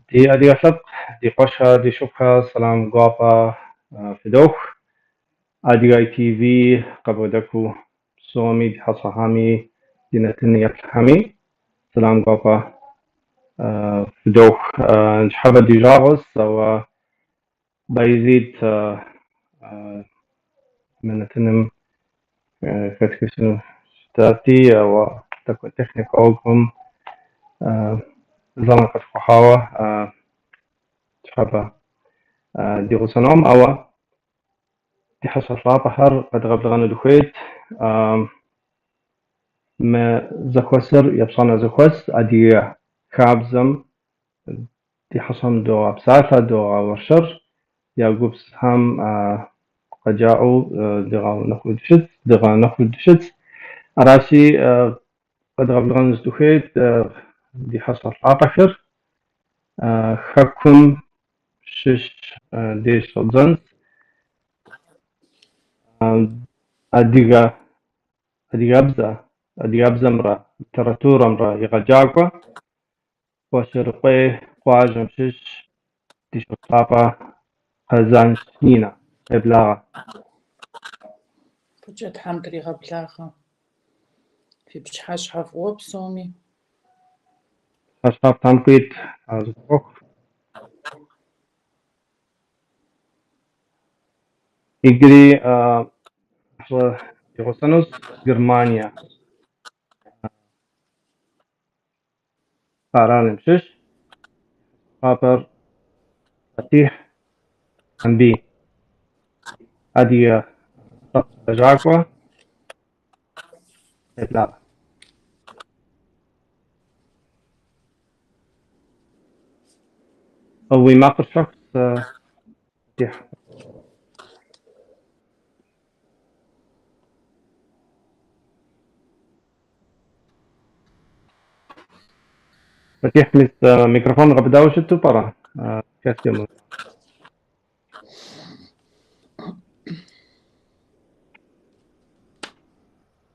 Ди адыгэ лъэпкъ, ди къуэшхэ, ди шыпхъухэ, сэлам гуапэ фыдох. Адыгэ ТВ къыбгъэдэкӏыу псоми, ди хьэщӏэхэми, ди нэтын еплъхэми сэлам гуапэ фыдох. Ныщхьэбэ ди жагъуэщ, ауэ Байзид мы нэтыным хэтхыжыну щытати, ауэ тӏэкӏу техникэ ӏуэхум зэран къытхуэхъуауэ ныщхьэбэ ди гъусэнукъым, ауэ ди хьэщӏэ лъапӏэхэр къэдгъэблэгъэну дыхуейт. Мы зэхуэсыр епщӏанэ зэхуэс адыгэ хабзэм ди хьэщӏэм догъэпсалъэ, догъэуэршэр, я гупсысэхэм къыджаӏэу дыгъэунэхуу дыщытщ. Аращи, къэдгъэблэгъэну дыхуейт ди хьэщӏэ лъапӏэхэр хэкум щыщ деж щӏэддзэнщ. Адыгэ адыгэбзэ, адыгэбзэмрэ литературэмрэ егъэджакӏуэ Къуэшыркъуей къуажэм щыщ ди шыпхъу лъапӏэ Къэзанш Нинэ. Къеблагъэ. Фӏыкӏэ Тхьэм дригъэблагъэ. Фи пщыхьэщхьэ фӏыуэ псоми. Пщыхьэщхьэфӏ Тхьэм къуит зыхуэхъу. Иджыри хьэщӏэ ди гъусэнущ Германие къэралым щыщ лъапӏэр Фатихь Къамбий, адыгэ лъэпкъ лэжьакӏуэ къеблагъэ. Уи макъыр щэхущ, Фатихь. Фатихь, мис микрофон гъэбыдауэ щыту пӏэрэ? Костюмыр.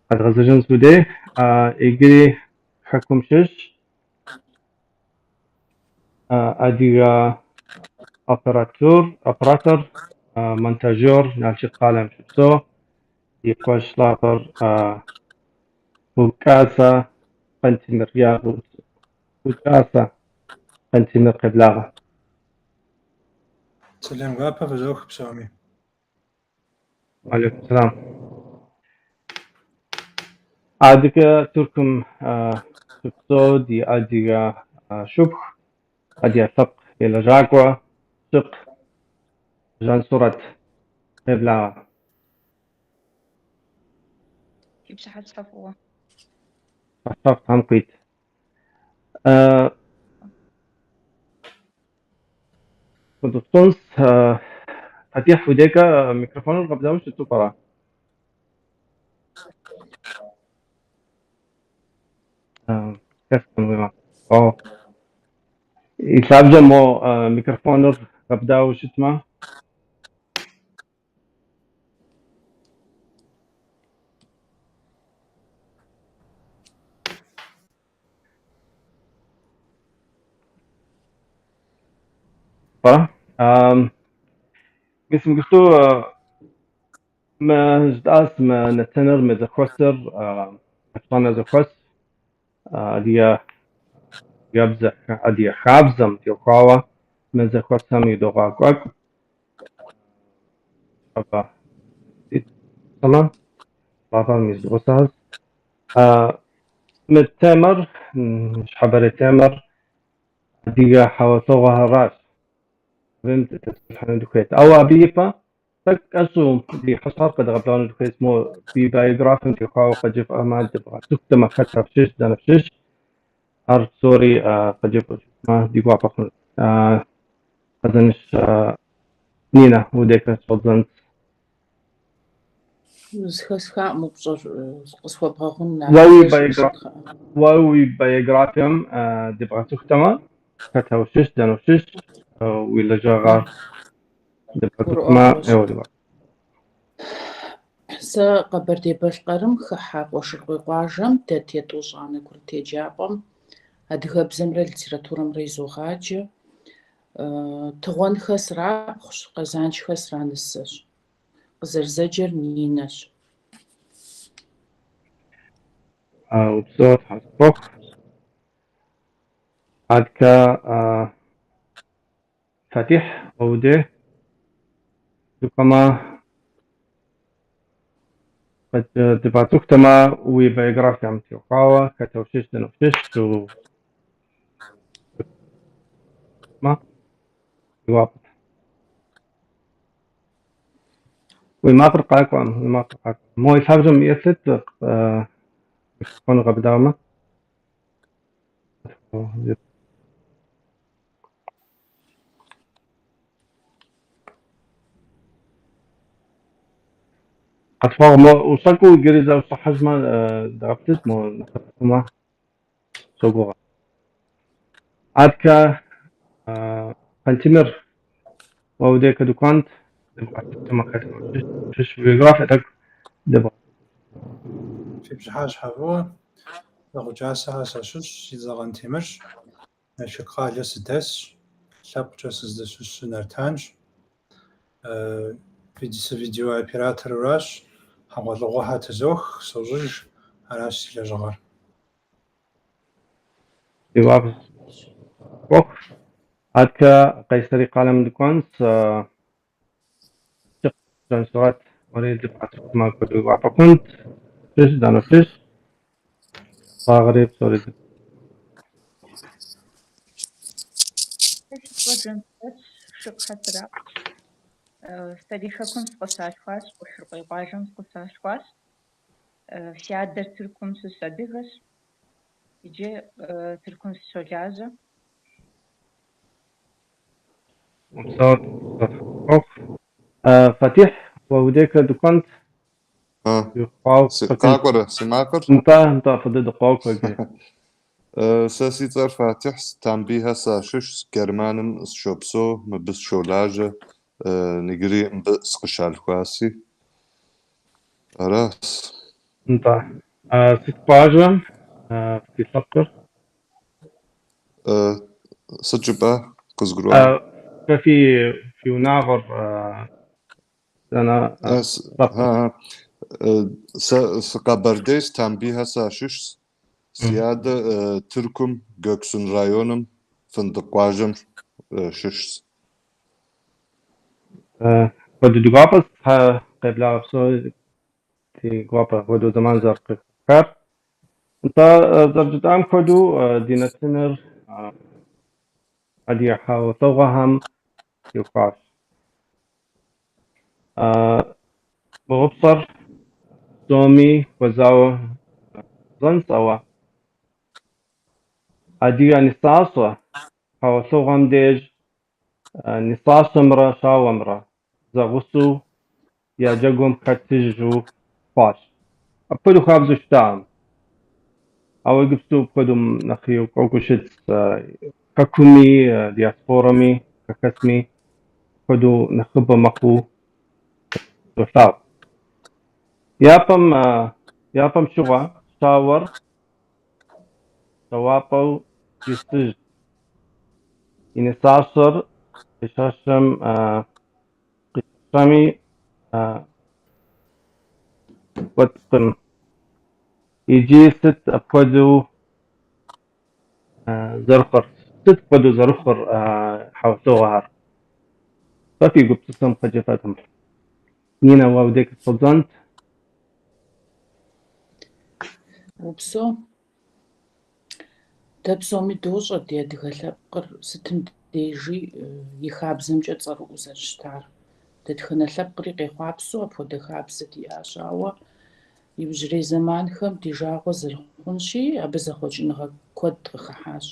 Къэдгъэзэжынщ мыдей. Иджыри хэкум щыщ адыгэ оператор, монтажер Налшык къалэм щыпсэу ди къуэш лъапӏэр Гукӏасэ Къантемыр, я Гукӏасэ Къантемыр къеблагъэ. Сэлам гуапэ фызох псоми. Алейкум сэлам. Адыгэ Тыркум щыпсэу ди адыгэ шыпхъу, адыгэ лъэпкъ и лэжьакӏуэ Щыкъ Жансурэт къеблагъэ. Фи пщыхьэщхьэ фӏыуэ. Пщыхьэщхьэфӏ Тхьэм къуит. Къыдупщӏынщ, Фатихь, уи декӏэ микрофоныр гъэбыдауэ щыту пӏэрэ? И лъабжьэм мо микрофоныр гъэбыдауэ щытмэ. Пӏэрэ? Мис мыгысту мы жытӏащ мы нэтыныр, мы зэхуэсыр, епщӏанэ зэхуэс адыгэ адыгэбзэ, адыгэ хабзэм теухуауэ мы зэхуэсым идогъэкӏуэкӏ. Абы лъапӏэм и гъусэщ. Мы темэр, ныщхьэбэрей темэр адыгэ хьэгъуэлӏыгъуэхэращ. Абым дытепсэлъыхьыну дыхуейт. Ауэ абы ипэ тӏэкӏу кӏэщӏу ди хьэщӏэр къэдгъэблэгъэну дыхуейт. Мо ди биографием теухуауэ къыджыфӏэмэ, дыбгъэцӏыхутэмэ, хэт фщыщ, дэнэ фщыщ, ар псори къыджыфӏэу щытмэ, ди гуапэ хъунут. Къэзанш Нинэ, уи декӏэ щӏэддзэнщ. Зэхэсхаӏым упщӏэр къысхуэбгъэгъун Уэ уи уэ уи биографием дебгъэцӏыхутэмэ, хэт ущыщ, дэнэ ущыщ, уи лэжьыгъэр дебгъэцӏыхумэ, Гурыӏуэгъуэщ. Сэ Къэбэрдей-Балъкъэрым хыхьэ Къуэшыркъуей къуажэм дэт етӏощӏанэ курыт еджапӏэм адыгэбзэмрэ литературэмрэ изогъаджэ. Тыгъуэнхэ срапхъущ, Къэзаншхэ сранысэщ. Къызэрызэджэр Нинэщ. Упсэу, Тхьэ къысхуэхъу. Адкэ Фатихь уэ удей жыпӏэмэ, дыбгъэцӏыхутэмэ, уи биографием теухуауэ, хэт ущыщ, дэнэ ущыщ, ди гуапэт. Уи макъыр къакӏуэм, уи макъыр къакӏуэм. Мо и лъабжьэм еплъыт, микрофоныр гъэбыдамэ. Къэтхуэгъу, мо ущӏэкӏыу иджыри зэ ущӏыхьэжмэ, дгъэплъыт мо нэхъыфӏымэ, согугъэ. Адкэ Къантемыр, уэ удейкэ дыкӏуэнт, дыбгъэцӏыхутэмэ, хэт ущыщ, уи биографие тӏэкӏу дыбгъэ. Фи пщыхьэщхьэ фӏыуэ, Гъукӏасэхэ сащыщщ, си цӏэр Къантемырщ, Налшык къалэ сыдэсщ, лъэпкъкӏэ сыздыщыщыр Нартанщ. Сывидеооператоруращ, хьэгъуэлӏыгъуэхэр тызох, сощӏыж, аращ си лэжьыгъэр. Ди гуапэщ. Адкэ Къайсэри къалэм дыкӏуэнщ, Жансурэт, уэри дыбгъэцӏыхумэ куэду ди гуапэ хъунт. Щыщ, дэнэ ущыщ? ӏэщӏагъэри псори. Сэ си цӏэр Жансурэтщ, Шыкъхэ срапхъущ. Сэри хэкум сыкъыщалъхуащ, Къушыркъуей къуажэм сыкъыщалъхуащ. Си адэр Тыркум щыщ адыгэщ. Иджы Тыркум сыщолажьэ. Упсэу, ӏуэху. Фатихь, уэ удейкэ дыкӏуэнт? Къакӏуэрэ си макъыр? Нтӏэ, нтӏэ, фӏы дыдэ къокӏуэ иджы. Сэ си цӏэр Фатихьщ, Тамбийхэ сащыщщ, Германым сыщопсэу, мыбы сыщолажьэ, иджыри мыбы сыкъыщалъхуаси. Аращ. Нтӏэ. Сыт къуажэм фи лъэпкъыр? Сыт жыпӏа? Къызгурыӏуа? Фэ фи унагъуэр дэнэ лъэпкъыр? Сэ сыкъэбэрдейщ, Тамбийхэ сащыщщ. Си адэ Тыркум, Гёксун районым, Фындык къуажэм щыщщ. Куэду ди гуапэщ, Тхьэ къеблагъэ псори ди гуапэ хуэдэу зэман зэрыкъыхэпхар. Нтӏэ, зэрыжытӏам хуэдэу ди нэтыныр адыгэ хьэгъуэлӏыгъуэхэм теухуащ. Мы упщӏэр псоми хуэзауэ щӏэздзэнщ, ауэ адыгэ нысащӏэ хьэгъуэлӏыгъуэм деж нысащӏэмрэ щауэмрэ зэгъусэу я джэгум хэтыжу хъуащ. Апхуэдэу хабзэу щытакъым. Ауэ иджыпсту апхуэдэу нэхъ йокӏуэкӏыу щытщ хэкуми, диаспорэми, хэхэсми апхуэдэу нэхъыбэ мэхъуу долъагъу. Япэм, япэм щыгъуэ щауэр щауапӏэу исыжт. И нысащӏэр къищэщэм къищэщами кӏуэткъым. Иджы сыт апхуэдэу зэрыхъур? Сыт апхуэдэу зэрыхъур хьэгъуэлӏыгъуэхэр? Фэ фи гупсысэм къыджефӏэтым. Нинэ, уэ удей къыщӏэддзэнт? Упсэу. Дэ псоми дощӏэ ди адыгэ лъэпкъыр сытым дежи и хабзэмкӏэ цӏэрыӏуэу зэрыщытар. Дэтхэнэ лъэпкъри къехъуапсэу апхуэдэ хабзэ диӏащ, ауэ иужьрей зэманхэм ди жагъуэ зэрыхъунщи, абы зэхъуэкӏыныгъэ куэд къыхыхьащ.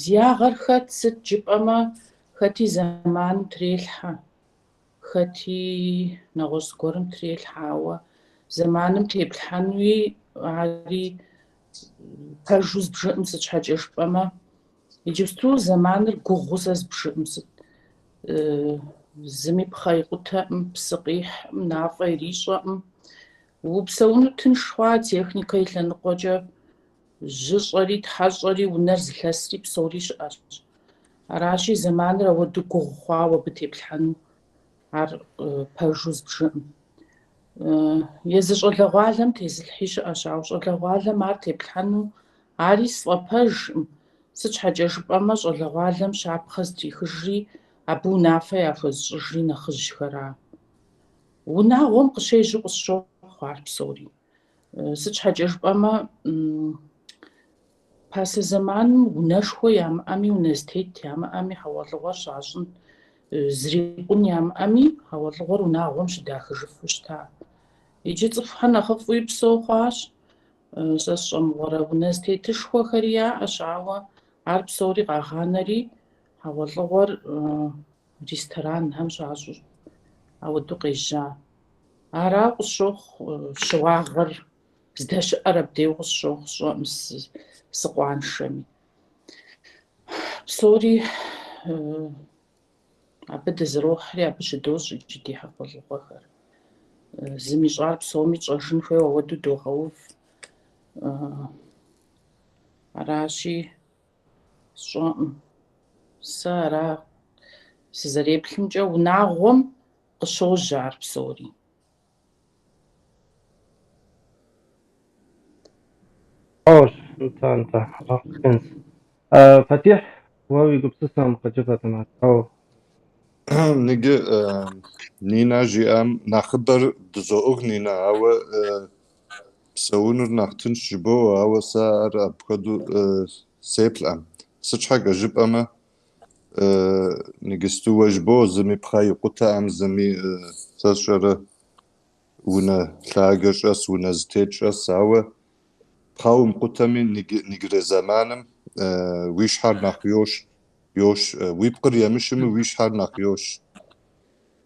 Зи ягъэр хэт сыт жыпӏэмэ, хэти зэманым трелъхьэ, хэти нэгъуэщӏ зыгуэрым трелъхьэ, ауэ зэманым теплъхьэнуи ари пэжу збжыӏым сыт щхьэкӏэ жыпӏэмэ, иджыпсту зэманыр гугъуу сэ збжыӏым сыт. Зыми пхъэ икъутэӏым, псы къихьӏым, нафӏэ ирищӏэӏым. Упсэуну тынш хъуа техникэ и лъэныкъуэкӏэ жьыщӏэри, тхьэщӏэри, унэр зылъэсри псори щыӏэщ. Аращи, зэманыр ауэду гугъу хъуауэ абы теплъхьэну ар пэжу збжыӏым. Езы щӏалэгъуалэм тезылъхьи щыӏэщ, ауэ щӏалэгъуалэм ар теплъхьэну ари сфӏэпэжкъым. Сыт щхьэкӏэ жыпӏэмэ, щӏалэгъуалэм щапхъэ зытрихыжри, абы унафэ яхуэзыщӏыжри нэхъыжьхэра. Унагъуэм къыщежьэу къысщохъу ар псори. Сыт щхьэкӏэ жыпӏэмэ, пасэ зэманым унэшхуэ ямыӏэми, унэ зытет ямыӏэми, хьэгъуэлӏыгъуэр щащӏын зрикъун ямыӏэми, хьэгъуэлӏыгъуэр унагъуэм щыдахыжыфу щыта. Иджы цӏыхухэр нэхъыфӏуи псэу хъуащ. Сэ сщӏэмыгъуэрэ унэ зытетышхуэхэри яӏэщ, ауэ ар псори къагъанэри хьэгъуэлӏыгъуэр ресторанхэм щащӏу ауэду къежьа. Арауэ къысщохъу щыуагъэр здэщыӏэр абдейуэ къысщохъу, сщӏэӏым сыкъуаншэми. Псори абы дызэрохьри, абы щыдощӏ иджы ди хьэгъуэлӏыгъуэхэр. Зым ищӏар псоми тщӏэжын хуейуэ ауэду догъэув. Аращи, сщӏэӏым. Сэ ара сызэреплъымкӏэ унагъуэм къыщожьэ ар псори. Ощ, нтӏэ, нтӏэ, гъэхъунс. Фатихь, уэ уи гупсысэм къыджепӏэтэмэ, ау. Ныджы Нинэ жиӏам нэхъыбэр дызоӏыгъ Нинэ, ауэ псэунур нэхъ тынш жыбоӏэ, ауэ сэ ар апхуэдэу сеплъӏэм. Сыт щхьэкӏэ жыпӏэмэ, ныджысту уэ жыбоӏэ, зыми пхъэ икъутэӏэм, зыми сэ сщӏэрэ унэ лъагэ щӏэс, унэ зытет щӏэс, ауэ пхъэ умыкъутэми ныджырей зэманым уи щхьэр нэхъ йош, йош, уи пкъыр емышыми уи щхьэр нэхъ йош.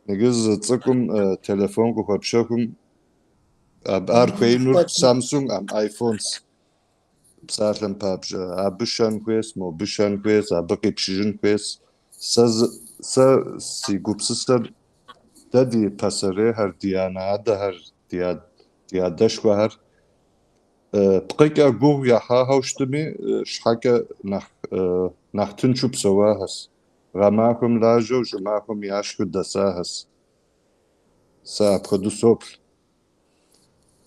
Ныджы зы цӏыкӏум телефон къыхуэпщэхум, ар хуеинур Samsung-ӏэм, iPhones псалъэм папщӏэ. Абы щэн хуейс, мобы щэн хуейс, абы къипщыжын хуейс. Сэ си гупсысэр дэ ди пасэрейхэр, ди анэ-адэхэр, ди адэшхуэхэр пкъыкӏэ гугъу ехьахэу щытми, щхьэкӏэ нэхъ тыншу псэуахэс. Гъэмахуэм лажьэу, щӏымахуэм яшхыу дэсахэс. Сэ апхуэдэу соплъ.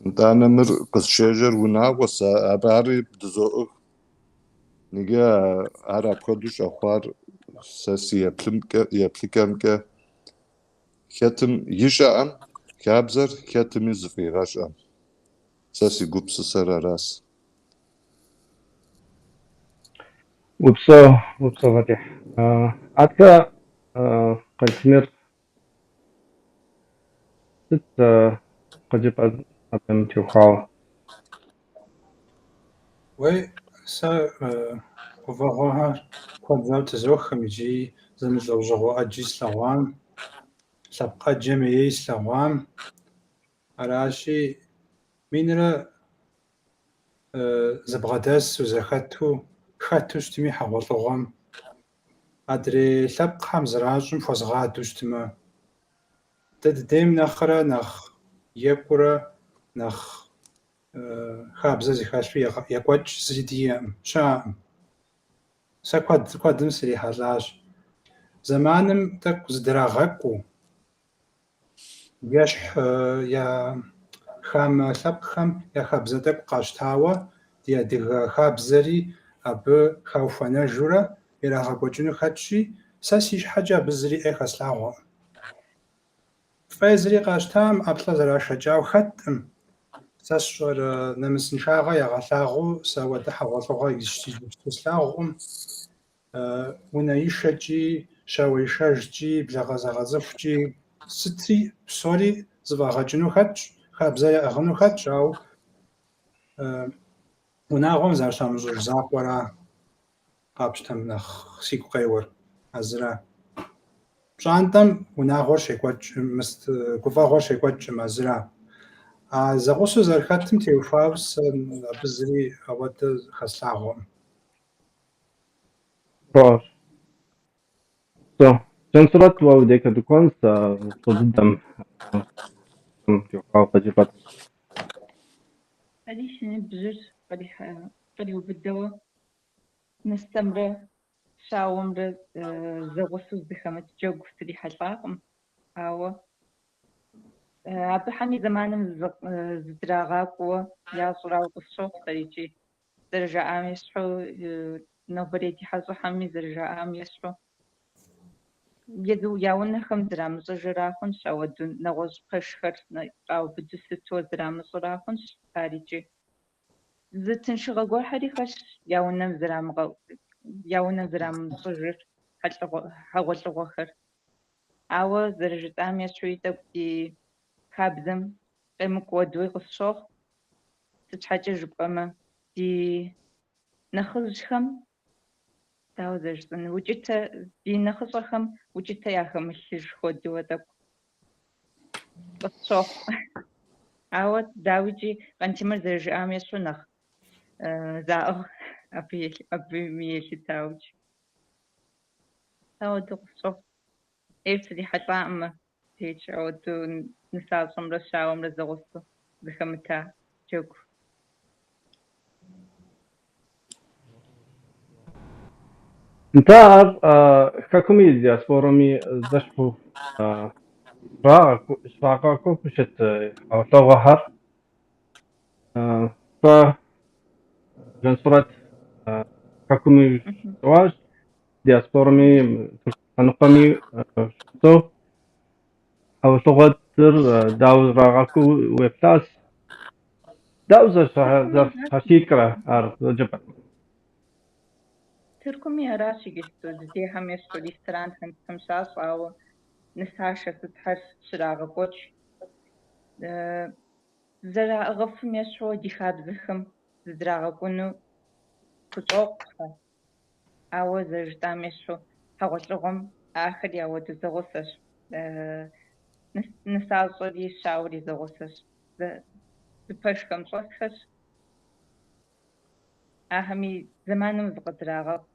Нтӏанэ мыр къызщежьэр унагъуэс, абы ари дызоӏыгъ. Ныджы ар апхуэдэу щӏэхъуар сэ си еплъыкӏэмкӏэ хэтым ищӏэӏэм хабзэр, хэтми зыфӏигъэщӏэм. Сэ си гупсысэр арас. Упсэу, упсэу, Фатихь. Аткӏэ Къантемыр, сыт къыджепӏэн абым теухуауэ? Уей, сэ гуфӏэгъуэхэр куэд щӏауэ тызохым икӏи зэмылӏэужьыгъуэ ӏэджи слъэгъуам, лъэпкъ ӏэджэм ейи слъэгъуам. Аращи, минрэ зэбгъэдэсу, зэхэту, хэту щытми хьэгъуэлӏыгъуэм, адрей лъэпкъхэм зэращӏым хуэзгъадэу щытмэ, дэ дыдейм нэхърэ нэхъ екӏурэ, нэхъ хабзэ зыхэлъу екӏуэкӏ зыри диӏэӏым, щыӏэӏым. Сэ куэдым срихьэлӏащ. Зэманым тӏэкӏу зыдрагъэкӏуу, ещхь я хамэ лъэпкъхэм я хабзэ тӏэкӏу къащтауэ, ди адыгэ хабзэри абы хаухуэнэжурэ ирагъэкӏуэкӏыну хэтщи, сэ си щхьэкӏэ абы зыри ӏей хэслъагъуэкъым. Фӏей зыри къащтам, ӏэплӏэ зэрашэкӏауэ хэткъым. Сэ сщӏэрэ нэмысыншагъэ ягъэлъагъуэу сэ ауэдэ хьэгъуэлӏыгъуэ иджыпсту слъагъукъым. Унэишэкӏи, щауэишэжкӏи, благъэ зэгъэцӏыхукӏи, сытри псори зэфӏагъэкӏыну хэтщ, хабзэ яӏыгъыну хэтщ, ауэ унагъуэм зэрыщамыщӏыж закъуэра къапщтэм нэхъ сигу къеуэр, а зыра. Пщӏантӏэм унагъуэр щекӏуэкӏ, мыст гуфӏэгъуэр щекӏуэкӏым, а зыра. А зэгъусэу зэрыхэтым теухуауэ сэ абы зыри ауэдэ хэслъагъуэкъым. Фӏыщ. Жансурэт, уэ уи декӏэ дыкӏуэнщ упщӏэ дыдэм теухуауэ къыджепӏэт. Сэри си ныбжьыр къриубыдэу нысэмрэ щауэмрэ зэгъусэу здыхэмыт джэгу срихьэлӏакъым, ауэ абыхэми зэманым зыдрагъакӏуэуэ ящӏрауэ къысщохъу сэ икӏи зэрыжаӏам ещхьу, нобэрей ди хьэщӏэхэми зэрыжаӏам ещхьу, езы я унэхэм зэрамыщӏыжыра хъунщ, ауэду нэгъуэщӏ пэшхэр къаубыду сыту зэрамыщӏыра хъунщ ар икӏи. Зы тыншыгъэ гуэрхэри хэлъщ я унэм я унэм зэрамыщӏыжыр хьэгъуэлӏыгъуэхэр. Ауэ зэрыжытӏам ещхьуи тӏэкӏу ди хабзэм къемыкӏу хуэдэуи къысщохъу. Сыт щхьэкӏэ жыпӏэмэ, ди нэхъыжьхэм, дауэ зэрыжысӏэнур, укӏытэ, ди нэхъыщӏэхэм укӏытэ яхэмылъыж хуэдэуэ тӏэкӏу къысщохъу. Ауэ, дауикӏи, Къантемыр зэрыжиӏам ещхьу нэхъ заӏыгъ абыми елъытауикӏ. Ауэдэу къысщохъу. ӏей срихьэлӏаӏымэ, текӏ, ауэдэу нысащӏэмрэ щауэмрэ зэгъусэу зыхэмыта джэгу. Нтӏэ, ар хэкуми диаспорэми зэщхьу щрагъэкӏуэкӏыу щыт хьэгъуэлӏыгъуэхэр. Фэ Жансурэт хэкуми щыпсэуащ, диаспорэми Тырку лъэныкъуэми щыпсэу. Хьэгъуэлӏыгъуэр дауэ зрагъэкӏуу уеплъащ? Дауэ зэрыщхьэщикӏрэ ар жыпӏэ? Тыркуми аращ иджыпсту, дыдейхэм ещхьу ресторанхэм сытым щащӏ, ауэ нысашэ сытхэр щрагъэкӏуэкӏ. Зэраӏыгъыфым ещхьу ди хабзэхэм зыдрагъэкӏуну хущӏокъухэ, ауэ зэрыжытӏам ещхьу хьэгъуэлӏыгъуэм ахэр ауэдэу зэгъусэщ. Нысащӏэри щауэри зэгъусэщ. Зы пэшхэм щӏэсхэщ. Ахэми зэманым зыкъыдрагъэкӏу.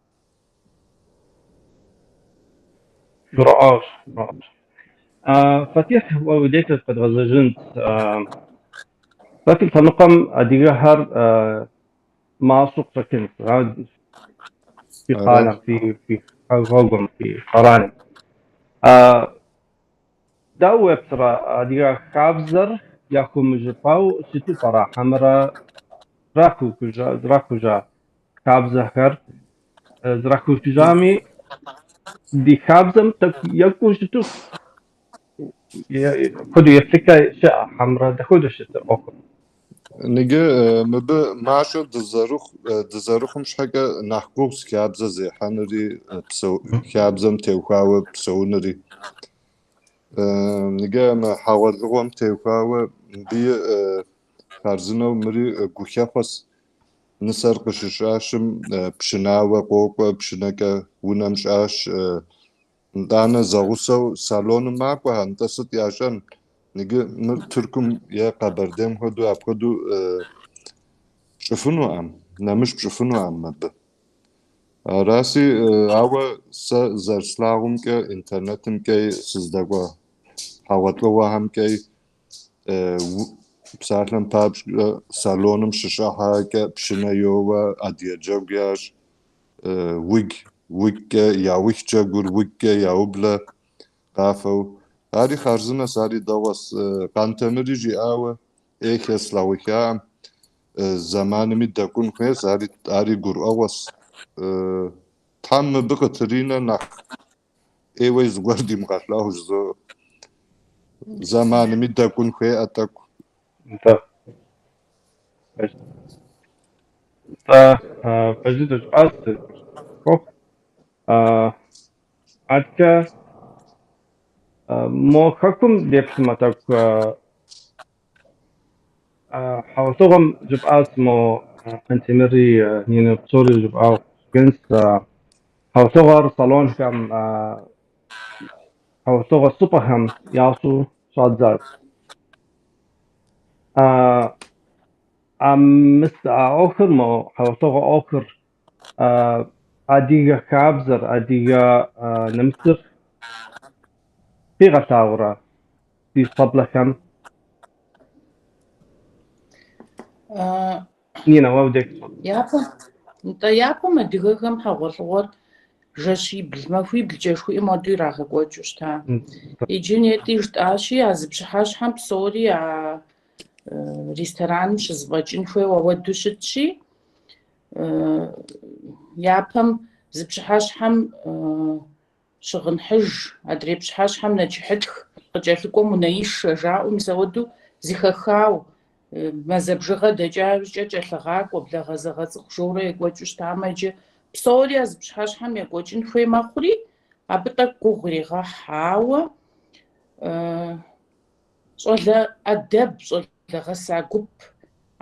Гурыӏуэгъуэщ, гурыӏуэгъуэщ. Фатихь, уэ уи деж къэдгъэзэжынт. Фэ фи лъэныкъуэм адыгэхэр мащӏэу къыщӏэкӏынт, фи къалэм, фи хэгъуэгум, фи къэралым. Дауэ уеплърэ, адыгэ хабзэр яхъумэжыфауэ щыту пӏэрэ, хьэмэрэ зрахужа хабзэхэр зрахужами, ди хабзэм тӏэкӏу екӏуу щыту апхуэдэу еплъыкӏэ щыӏэ, хьэмэрэ дапхуэдэу щытыр ӏуэхур? Ныджы мыбы мащӏэ дызэрыхъум щхьэкӏэ нэхъ гугъущ хабзэ зехьэнури, хабзэм теухуауэ псэунури. Ныджы мы хьэгъуэлӏыгъуэм теухуауэ мыбы хъарзынэу мыри гухэхъуэс. Нысэр къыщыщӏашым пшынауэ къокӏуэ, пшынэкӏэ унэм щӏаш. Нтӏанэ зэгъусэу салоным макӏуэхэр, нтӏэ сыт ящӏэн? Ныджы мыр Тыркум е Къэбэрдейм хуэдэу апхуэдэу пщӏыфынуӏэм, нэмыщӏ пщӏыфынуӏэм мыбы. Араси, ауэ сэ зэрыслъагъумкӏэ, интернетымкӏэ сыздэкӏуэ хьэгъуэлӏыгъуэхэмкӏэ псалъэм папщӏэ салоным щыщӏыхьэкӏэ пшынэ йоуэ, адыгэ джэгу ящӏ, удж, уджкӏэ яух джэгур, уджкӏэ яублэ къафэу. Ари хъарзынэс, ари дэгъуэс. Къантемыри жиӏауэ, ӏей хэслъагъухаӏым, зэманми дэкӏун хуейщ, ари гурыӏуэгъуэс. Тхьэм мыбы къытринэ нэхъ ӏейуэ зыгуэр димыгъэлъагъу жызоӏэ. Зэманми дэкӏун хуейӏэ тӏэкӏу. Нтӏэ. Нтӏэ, пэж дыдэу жыпӏащ, ӏуэху. Адэкӏэ мо хэкум деплъмэ тӏэкӏу хьэгъуэлӏыгъуэм жыпӏащ мо Къантемыри Нинэ псори жыпӏауэ къыщӏэкӏынщ. Хьэгъуэлӏыгъуэр салонхэм, хьэгъуэлӏыгъуэ щӏыпӏэхэм ящӏу щӏадзащ. Мис а ӏуэхур, мо хьэгъуэлӏыгъуэ ӏуэхур, адыгэ хабзэр, адыгэ нэмысыр къигъэлъагъурэ ди щӏэблэхэм? Нинэ, уэ удеплъ. Япэм, нтӏэ, япэм адыгэхэм хьэгъуэлӏыгъуэр Жэщибл, махуиблкӏэ жыхуиӏэм хуэдэу ирагъэкӏуэкӏыу щыта. Иджы нетӏи жытӏащи, а зы пщыхьэщхьэм псори а рестораным щызэфӏэкӏын хуейуэ ауэдэу щытщи, япэм зы пщыхьэщхьэм щыгъынхьыж, адрей пщыхьэщхьэм нэчыхьытх, къыкӏэлъыкӏуэм унэишэ жаӏэу мис ауэдэу зыхэхау, мазэ бжыгъэ дэкӏа иужькӏэ кӏэлъыгъакӏуэ, благъэзэгъэцӏыху жоурэ екӏуэкӏыу щытамэ, иджы псори а зы пщыхьэщхьэм екӏуэкӏын хуей мэхъури, абы тӏэкӏу гугъу ирегъэхь. Ауэ щӏалэ ӏэдэб, щӏалэ гъэса гуп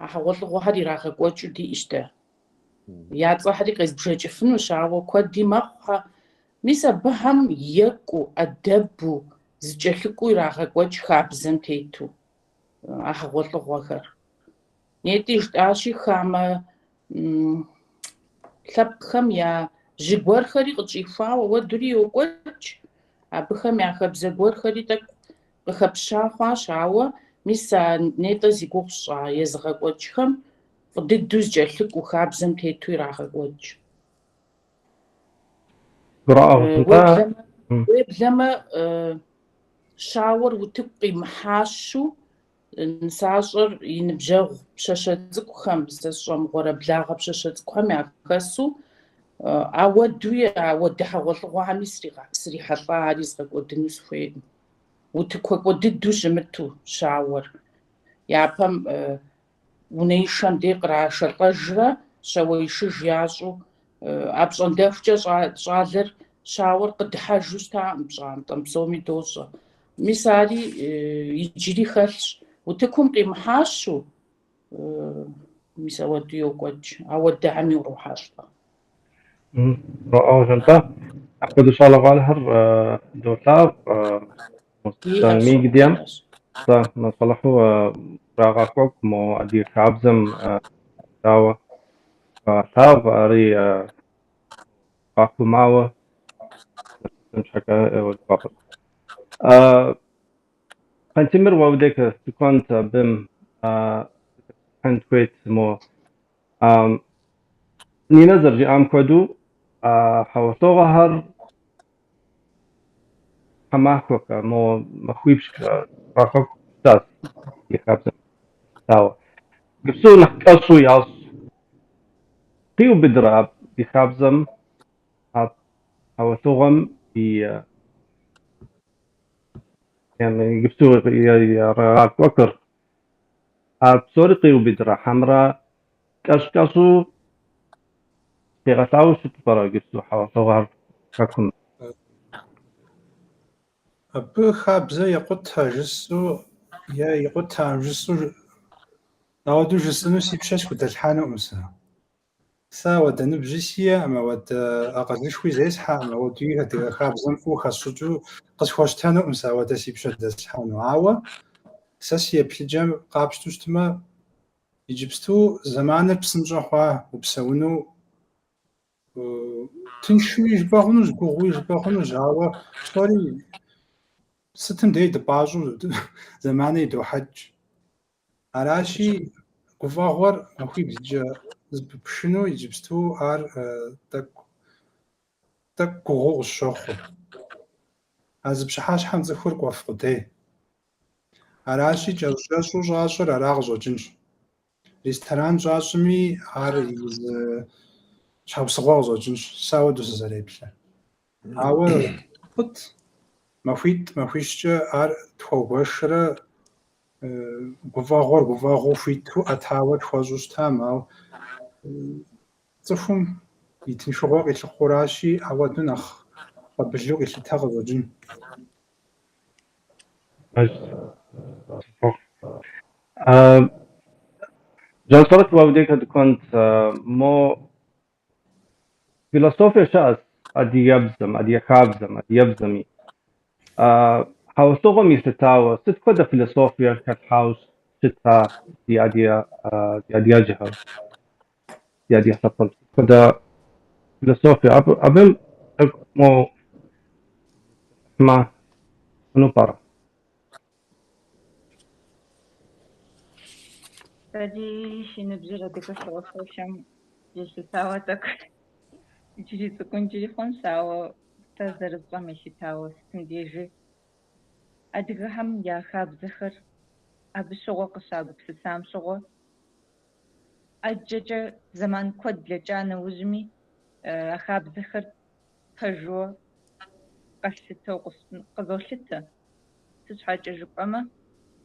а хьэгъуэлӏыгъуэхэр ирагъэкӏуэкӏыу диӏэщ дэ. Я цӏэхэри къезбжэкӏыфынущ, ауэ куэди мэхъухэ. Мис абыхэм екӏуу, ӏэдэбу, зыкӏэлъыкӏуэу ирагъэкӏуэкӏ хабзэм тету а хьэгъуэлӏыгъуэхэр. Нетӏи жытӏащи, хамэ лъэпкъхэм я жьы гуэрхэри къытщӏихуауэ ауэдэури йокӏуэкӏ, абыхэм я хабзэ гуэрхэри тӏэкӏу къыхэпща хъуащ, ауэ мис а нетӏэ зи гугъу сщӏа езыгъэкӏуэкӏхэм фӏы дыдэу зыкӏэлъыкӏуэу, хабзэм тету ирагъэкӏуэкӏ. Уеблэмэ, щауэр утыку къимыхьащу нысащӏэр и ныбжьэгъу пщащэ цӏыкӏухэм, сэ сщӏэ мыгъуэрэ благъэ пщащэ цӏыкӏухэм яхэсу, ауэдуи ауэдэ хьэгъуэлӏыгъуэхэми срихьэлӏа, ари згъэкӏуэдыну сыхуейкъым. Утыкуакӏуэ дыдэу щымыту щауэр. Япэм унэишэм дей кърашэлӏэжрэ щауэишыж ящӏу, апщӏондэхукӏэ щӏалэр щауэр къыдыхьэжу щытакъым пщӏантӏэм, псоми дощӏэ. Мис ари иджыри хэлъщ. Утыкум къимыхьащу, мис ауэдэу йокӏуэкӏ, ауэдэхэми урохьэлӏэ. Гурыӏуэгъуэщ, нтӏэ. Апхуэдэ щӏалэгъуалэхэр долъагъу социал медиам. Сэ мэсэлыхьу ирагъэкӏуэкӏ мо адыгэ хабзэм дауэ лъагъу, ари къахъумауэ щхьэкӏэ гуапэт. Къантемыр уэ удекэ тыкуэнт абым хуейт мо Нинэ зэрыжиӏам хуэдэу, хьэгъуэлӏыгъуэхэр тхьэмахуэкӏэ, мо махуипщӏкӏэ ирагъэкӏуэкӏыу щытащ ди хабзэм елъытауэ. Иджыпсту нэхъ кӏэщӏу ящӏ. Къиубыдрэ ди хабзэм а хьэгъуэлӏыгъуэм и иджыпсту ирагъэкӏуэкӏыр а псори къиубыдрэ хьэмэрэ кӏэщӏ-кӏэщӏу тегъэлъауэ щыту пӏэрэ иджыпсту хьэгъуэлӏыгъуэр хэкум? Абы хабзэ екъутэ жысӏэу е икъутэкъым жысӏэу ауэдэу жысӏэну си пщэ схудэлъхьэнукъым сэ. Сэ ауэдэ ныбжьи сиӏэкъым, ауэдэ акъылышхуи зесхьэкъым, ауэдэуи адыгэ хабзэм фӏыуэ хэсщӏыкӏыу къысхуэщтэнукъым сэ ауэдэ си пщэ дэслъхьэну. Ауэ сэ си еплъыкӏэм къапщтэу щытмэ, иджыпсту зэманыр псынщӏэ хъуа, упсэуну тыншуи жыпӏэ хъунущ, гугъуи жыпӏэ хъунущ, ауэ псори сытым дей дыпӏащӏэу зэманыр идохьэкӏ. Аращи, гуфӏэгъуэр махуиблкӏэ зэпыпшыну иджыпсту ар тӏэкӏу тӏэкӏу гугъуу къысщохъу. А зы пщыхьэщхьэм цӏыхур кӏуэф къудей. Аращи, кӏэщӏ-кӏэщӏу щӏащӏыр ара къыщӏэкӏынщ. Ресторан щӏащӏми, ар и зы щхьэусыгъуэ къыщӏэкӏынщ, сэ ауэдэу сызэреплъыр. Ауэ фӏыт, махуитӏ, махуищкӏэ ар тхуэгуэшрэ гуфӏэгъуэр гуфӏэгъуэу хуиту ӏэтауэ тхуэщӏу щытам, ауэ цӏыхум и тыншыгъуэ къилъыхъуэращи, ауэдэу нэхъ къабылу къилъытэ къыщӏэкӏын. Жансурэт уэ удекэ дыкӏуэнт, мо философие щыӏэщ адыгэбзэм, адыгэ хабзэм, адыгэбзэми. Хьэгъуэлӏыгъуэм елъытауэ, сыт хуэдэ философие хэлъхьауэ щыта ди адыгэ ди адыгэжьхэр, ди адыгэ лъэпкъым? Сыт хуэдэ философие? Абым тӏэкӏу мо хьумэ хъуну пӏэрэ? Сэри си ныбжьыр адыгэ философием елъытауэ тӏэкӏу. Иджыри цӏыкӏункӏэри хъунщ, ауэ сэ зэрысщӏэм елъытауэ сытым дежи адыгэхэм я хабзэхэр абы щыгъуэ къыщагупсысам щыгъуэ ӏэджэкӏэ зэман куэд блэкӏа нэужьми а хабзэхэр пэжу къэслъытэу къызолъытэ. Сыт щхьэкӏэ жыпӏэмэ,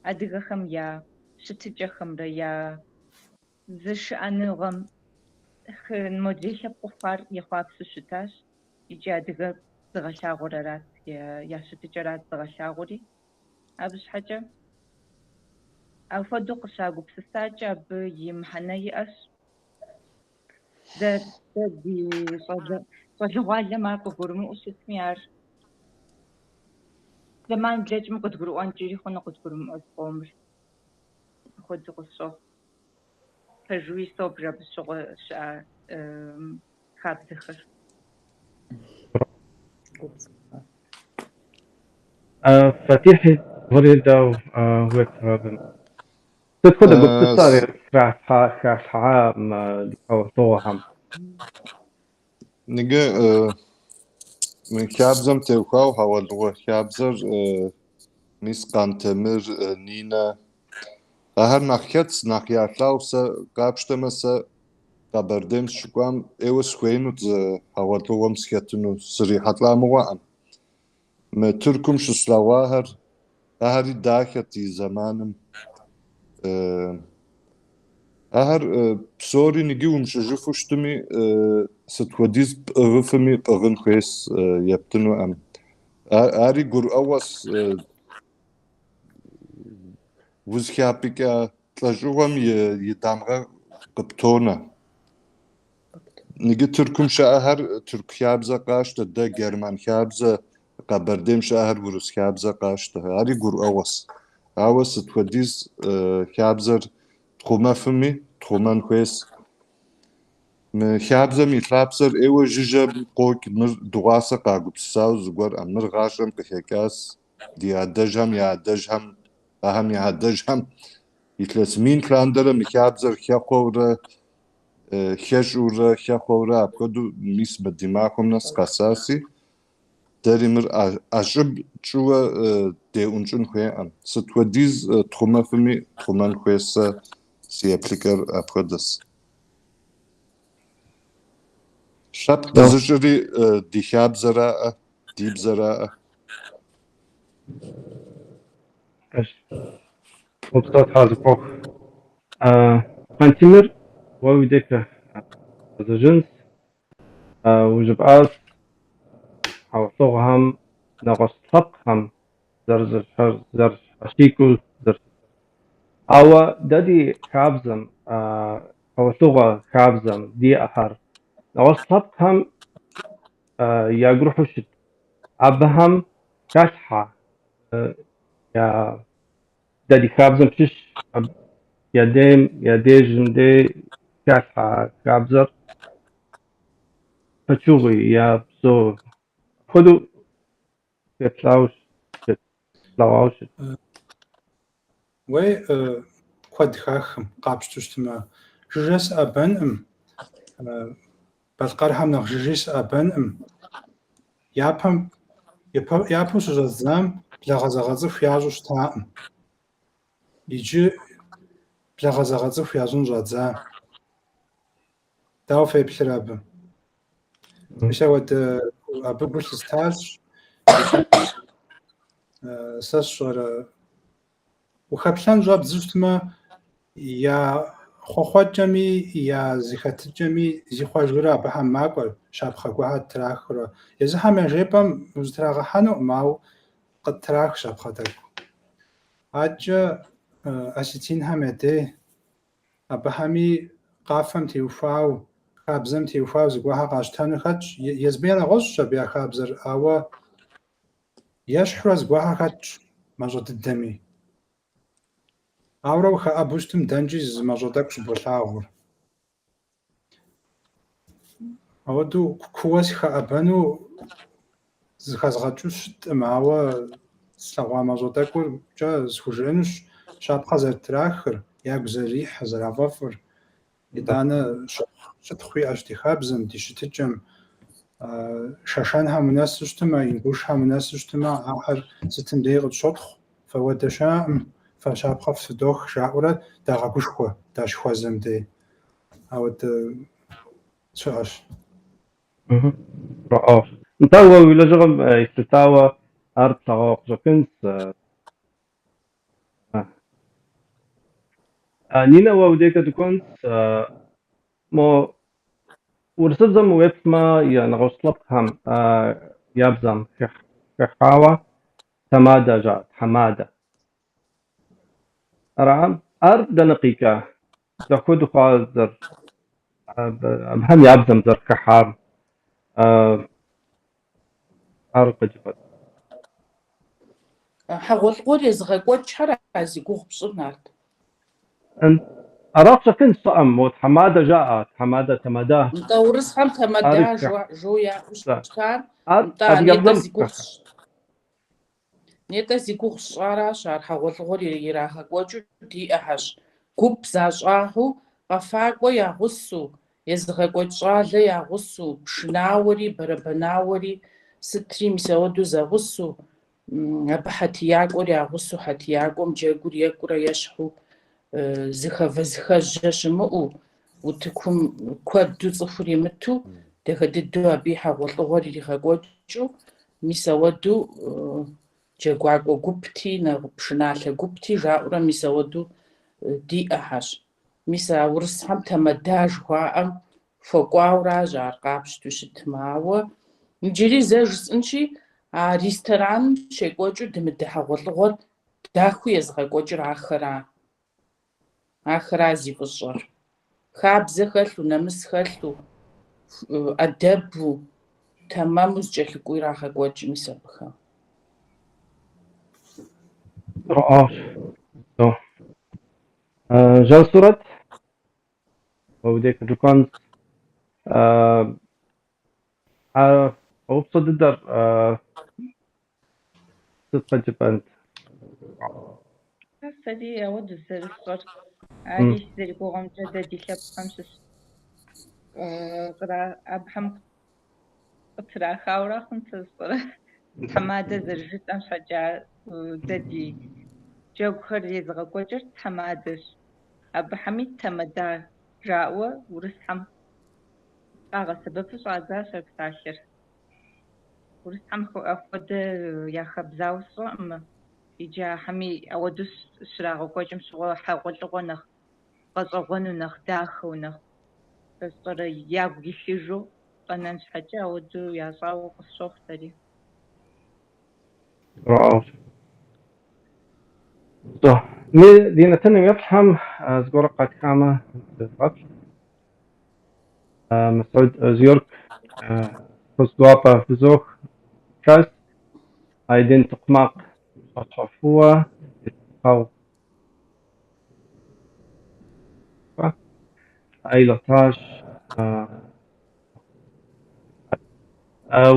адыгэхэм я щытыкӏэхэмрэ я зышыӏэныгъэм модрей лъэпкъыу хъуар ехъуапсэу щытащ икӏи адыгэр зыгъэлъагъуэр арат, я щытыкӏэрат зыгъэлъагъуэри. Абы щхьэкӏэ апхуэдэу къыщагупсысакӏэ абы и мыхьэнэ иӏэщ. Дэ дэ ди щӏалэгъуалэм ар къыгурымыӏуэу щытми, ар зэман блэкӏым къыдгурыӏуэнкӏэри хъуну къыдгурымыӏуэ зыкъомыр. Апхуэдэу къысщохъу. Пэжуи собж абы щыгъуэ щыӏа хабзэхэр. Фатихьи уэри дауэ уеплърэ абы? Сыт хуэдэ гупсысэ халъхьа мы ди хьэгъуэлӏыгъуэхэм? Иджы мы хабзэм теухуауэ хьэгъуэлӏыгъуэ хабзэр мис Къантемыр, Нинэ, ахэр нэхъ хэтс, нэхъ ялъагъу. Сэ къапщтэмэ, сэ Къэбэрдейм сыщыкӏуам ӏейуэ сыхуеинут зы хьэгъуэлӏыгъуэм сыхэтыну, срихьэлӏа мыгъуэӏым. Мы Тыркум щыслъэгъуахэр, ахэри дахэт и зэманым. Ахэр псори ныги умыщӏыжыфу щытми, сыт хуэдиз пӏыгъыфми пӏыгъын хуейс ептынуӏэм. Ари гурыӏуэгъуэс узыхапӏыкӏа лӏэщӏыгъуэм и дамыгъэ къыптонэ. Ныги Тыркум щыӏэхэр тырку хабзэ къащтэ, дэ герман хабзэ, Къэбэрдейм щыӏэхэр урыс хабзэ къащтэ. Ари гурыӏуэгъуэс. Ауэ сыт хуэдиз хабзэр тхъумэфми, тхъумэн хуейс. Мы хабзэм и лъапсэр ӏейуэ жыжьэ къокӏ, мыр дыгъуасэ къагупсысауэ зыгуэрӏэм, мыр гъащӏэм къыхэкӏас ди адэжьхэм я адэжьхэм, ахэм я адэжьхэм илъэс мин лъандэрэ мы хабзэр хэхъуэурэ, хэщӏурэ, хэхъуэурэ апхуэдэу мис мы ди махуэм нэс къэсаси, дэри мыр ӏэщӏыб тщӏыуэ деӏунщӏын хуейӏэм. Сыт хуэдиз тхъумэфми тхъумэн хуей сэ си еплъыкӏэр апхуэдэс. Лъэпкъ дызыщӏри ди хабзэраӏэ, ди бзэраӏэ. Упсэу Тхьэ зыхуэхъу. Къантемыр, уэ уи дежкӏэ згъэзэжынщ. Ужыпӏащ хьэгъуэлӏыгъуэхэм нэгъуэщӏ лъэпкъхэм зэрыщхьэщикӏыу зэрыщытыр. Ауэ дэ ди хабзэм, хьэгъуэлӏыгъуэ хабзэм диӏэхэр нэгъуэщӏ лъэпкъхэм ягу ирихьу щыт. Абыхэм халъхьэ я дэ ди хабзэм щыщ я дейм, я дежым дей халъхьэ хабзэр пычыгъуи я псо. Апхуэдэу теплъауэ щыт, слъэгъуауэ щыт. Уей, куэд хахым, къапщту щытмэ, жыжьэ сыӏэбэнкъым, балъкъэрхэм нэхъ жыжьи сыӏэбэнкъым. Япэм, япэу щыщӏэздзам благъэзэгъэцӏыху ящӏу щытакъым. Иджы благъэзэгъэцӏыху ящӏын щӏадза. Дауэ феплърэ абы? Мис ауэдэ абы гу лъыстащ. Сэ сщӏэрэ ухэплъэн щӏэбдзу щытмэ, я хъуэхъуэкӏэми, я зэхэтыкӏэми зихъуэжурэ абыхэм макӏуэ, щапхъэ гуэрхэр трахыурэ. Езыхэм яжепӏэм узытрагъэхьэнукъым, ауэ къыттрах щапхъэ тӏэкӏу. Адэкӏэ осетинхэм я дей Абыхэми къафэм теухуауэ, хабзэм теухуауэ зыгуэрхэр къащтэну хэтщ. Езыми я нэгъуэщӏщ абы я хабзэр, ауэ ещхьурэ зыгуэрхэр хэтщ мащӏэ дыдэми. Ауэрэ ухэӏэбэу щытым дэнкӏи зы мащӏэ тӏэкӏу щыболъагъур. Ауэдэу кууэ сыхэӏэбэну зыхэзгъэкӏыу щыткъым, ауэ слъэгъуа мащӏэ тӏэкӏуркӏэ схужыӏэнущ щапхъэ зэрытрахыр, ягу зэрырихьыр, зэрафӏэфӏыр. Итӏанэ щытхъу иӏэщ ди хабзэм, ди щытыкӏэм. Шэшэнхэм унэсу щытымэ, ингушхэм унэсу щытымэ, ахэр сытым дей къытщотхъу, фэ уэдэ щыӏэкъым, фэ щапхъэ фтыдох, жаӏэурэ дагъэгушхуэ дащыхуэзэм дей. Ауэдэ щыӏэщ. Нтӏэ, уэ уи лэжьыгъэм елъытауэ ар плъэгъуауэ къыщӏэкӏынщ. Нинэ, уэ уи дежкӏэ дыкӏуэнщ. Мо урысыбзэм уеплъмэ, е нэгъуэщӏ лъэпкъхэм я бзэм хыхьауэ тамада жаӏэ, тхьэмадэ. Ара? Ар дэнэ къикӏа? Дапхуэдэу хъуа абыхэм я бзэм зэрыхыхьар? Ар къыджепӏэт. Хьэгъуэлӏыгъуэр езыгъэкӏуэкӏхэр а зи гугъу пщӏыр, Нарт? Ара къыщӏэкӏынщ, сщӏэкъым, мо тхьэмадэ жаӏэ, тхьэмадэ, тамада. Нтӏэ, урысхэм тамада жо яӏэу щытар. Ар Нтӏэ, адыгэбзэм нетӏэ зи гугъу сщӏаращ, ар хьэгъуэлӏыгъуэр ирагъэкӏуэкӏыу диӏэхэщ. Гуп защӏагъэу, къэфакӏуэ я гъусэу, езыгъэкӏуэкӏ щӏалэ я гъусэу, пшынауэри, бэрэбэнауэри, сытри мис ауэдэу зэгъусэу, абы хьэтиякӏуэр я гъусэу, хьэтиякӏуэм джэгур екӏурэ ещхьу, зыхэвэ-зыхэжьэ щымыӏэу, утыкум куэду цӏыхур имыту, дахэ дыдэу абы и хьэгъуэлӏыгъуэр иригъэкӏуэкӏыу, мис ауэдэу джэгуакӏуэ гупти, пшыналъэ гупти жаӏэурэ мис ауэдэу диӏэхэщ. Мис а урысхэм тамада жыхуаӏэм хуэкӏуауращ ар къапщтэу щытмэ. Ауэ иджыри зэ жысӏэнщи, а рестораным щекӏуэкӏыу дымыдэ хьэгъуэлӏыгъуэр дахэу езыгъэкӏуэкӏыр ахэра. Ахэра зи фӏыщӏэр. Хабзэ хэлъу, нэмыс хэлъу, ӏэдэбу, тэмэму зэкӏэлъыкӏуэу ирагъэкӏуэкӏ мис абыхэм. Жансурэт, уэ уи деж дыкӏуэнщ. А упщӏэ дыдэр сыт къыджепӏэнт? Сэри ауэдэу зэрысщӏэр, ари сызэригугъэмкӏэ дэ ди лъэпкъхэм щыщ абыхэм къытрахауэра хъун сэ сщӏэрэ. Тхьэмадэ зэрыжытӏэм щхьэкӏэ дэ ди джэгухэр езыгъэкӏуэкӏыр тхьэмадэщ. Абыхэми тамада жаӏэуэ урысхэм къагъэсэбэпу щӏадзащ а псалъэр. Урысхэм апхуэдэ я хабзауэ сщӏэкъым. Иджы ахэми ауэдэу щрагъэкӏуэкӏым щыгъуэ хьэгъуэлӏыгъуэ нэхъ гъэщӏэгъуэну, нэхъ дахэу, нэхъ сэ сщӏэрэ ягу илъыжу къэнэн щхьэкӏэ ауэдэу ящӏауэ къысщохъу сэри. Мы ди нэтыным еплъхэм зыгуэр къатхамэ дывгъэплъ. Мысхьуд Озюрк фӏыщӏэгуапэ фызох хэс Айдын Токъмакъ щӏэщхъуфӏыуэ и лъэпкъэгъу Айлатащ.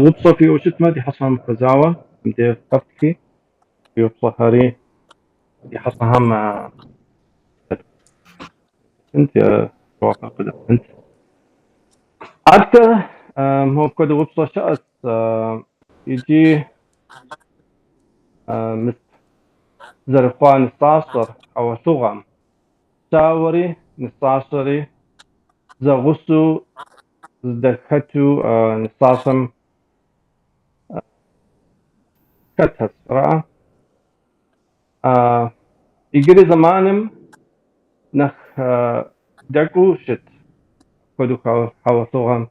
Упщӏэ фиӏэу щытмэ, ди хьэщӏэхэм хуэзауэ, мыбдеж къэфтхи, фи упщӏэхэри ди хьэщӏэхэм еттынт, жэуапыр къыдатынт. Адэкӏэ мопхуэдэ упщӏэ щыӏэщ икӏи мыс зэрыхъуа нысащӏэр хьэгъуэлӏыгъуэм щауэри нысащӏэри зэгъусэу зыдэхэту нысащӏэм хэтхэщ, ара? Иджыри зэманым нэхъ дэкӏуу щыт апхуэдэу хьэгъуэлӏыгъуэм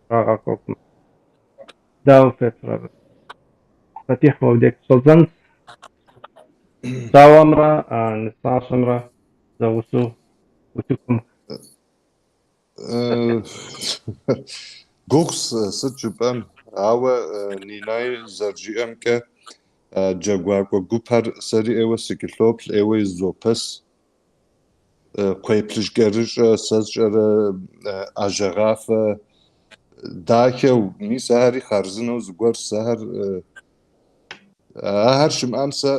щрагъэкӏуэкӏым. Дауэ феплърэ абы? Фатихь, уэ уи деж щӏэдзэнщ. Щауэмрэ нысащӏэмрэ зэгъусэу утыкум. Гугъущ сыт жыпӏэн, ауэ Нинай зэрыжиӏэмкӏэ джэгуакӏуэ гупэр сэри ӏейуэ сыкӏэлъоплъ, ӏейуэ изопэс. Кхъуейплъыжькӏэрыщӏэ сэ сщӏэрэ ӏэжьэгъафэ дахэу, мис ахэри хъарзынэу зыгуэрщ, ахэр ахэр щымыӏэм сэ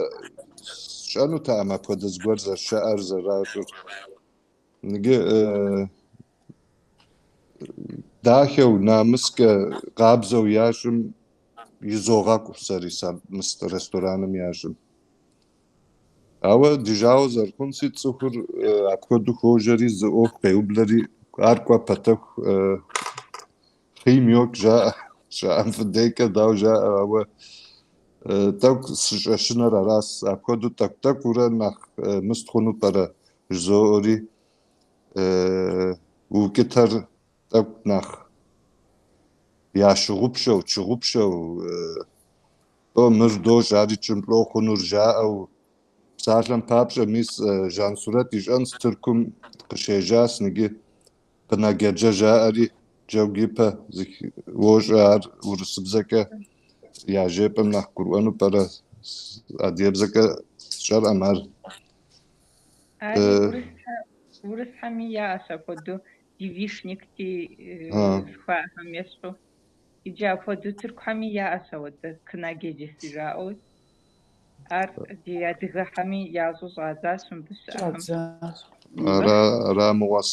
сщӏэнутэкъым апхуэдэ зыгуэр зэрыщыӏэр, зэращӏыр. Иджы дахэу, намыскӏэ, къабзэу ящӏым изогъэкӏу сэри рестораным ящӏым. Ауэ ди жагъуэ зэрыхъунси, цӏыхур апхуэдэу хуожьэри, зы ӏуэху къеублэри, ар кӏуэ пэтэху хъийм йокӏ жаӏэ. Щӏыӏэм фыдекӏэ дауэ жаӏэ, ауэ тӏэкӏу сыщӏэшынэр арас. Апхуэдэу тӏэкӏу-тӏэкӏуурэ нэхъ мыст хъуну пӏэрэ жызоӏэри, укӏытэр тӏэкӏу нэхъ ящыгъупщэу, тщыгъупщэу, лӏо мыр дощӏ, ари тщӏым лӏо хъунур жаӏэу. Псалъэм папщӏэ, мис Жансурэт ищӏэнщ Тыркум къыщежьащ ныджы Kına gece жаӏэри джэгу ипэ уощӏэ ар урысыбзэкӏэ яжепӏэм нэхъ гурыӏуэну пӏэрэ, адыгэбзэкӏэ сщӏэрӏым ар. Ари урысхэми яӏэщ апхуэдэу девичникти жыхуаӏэхэм ещхьу. Иджы апхуэдэу тыркухэми яӏэщ ауэдэ kına gecesi жаӏэу. Ар ди адыгэхэми ящӏу щӏадзащ мыбы щыӏэхэм. Щӏадзащ. Ара, ара мыгъуэс.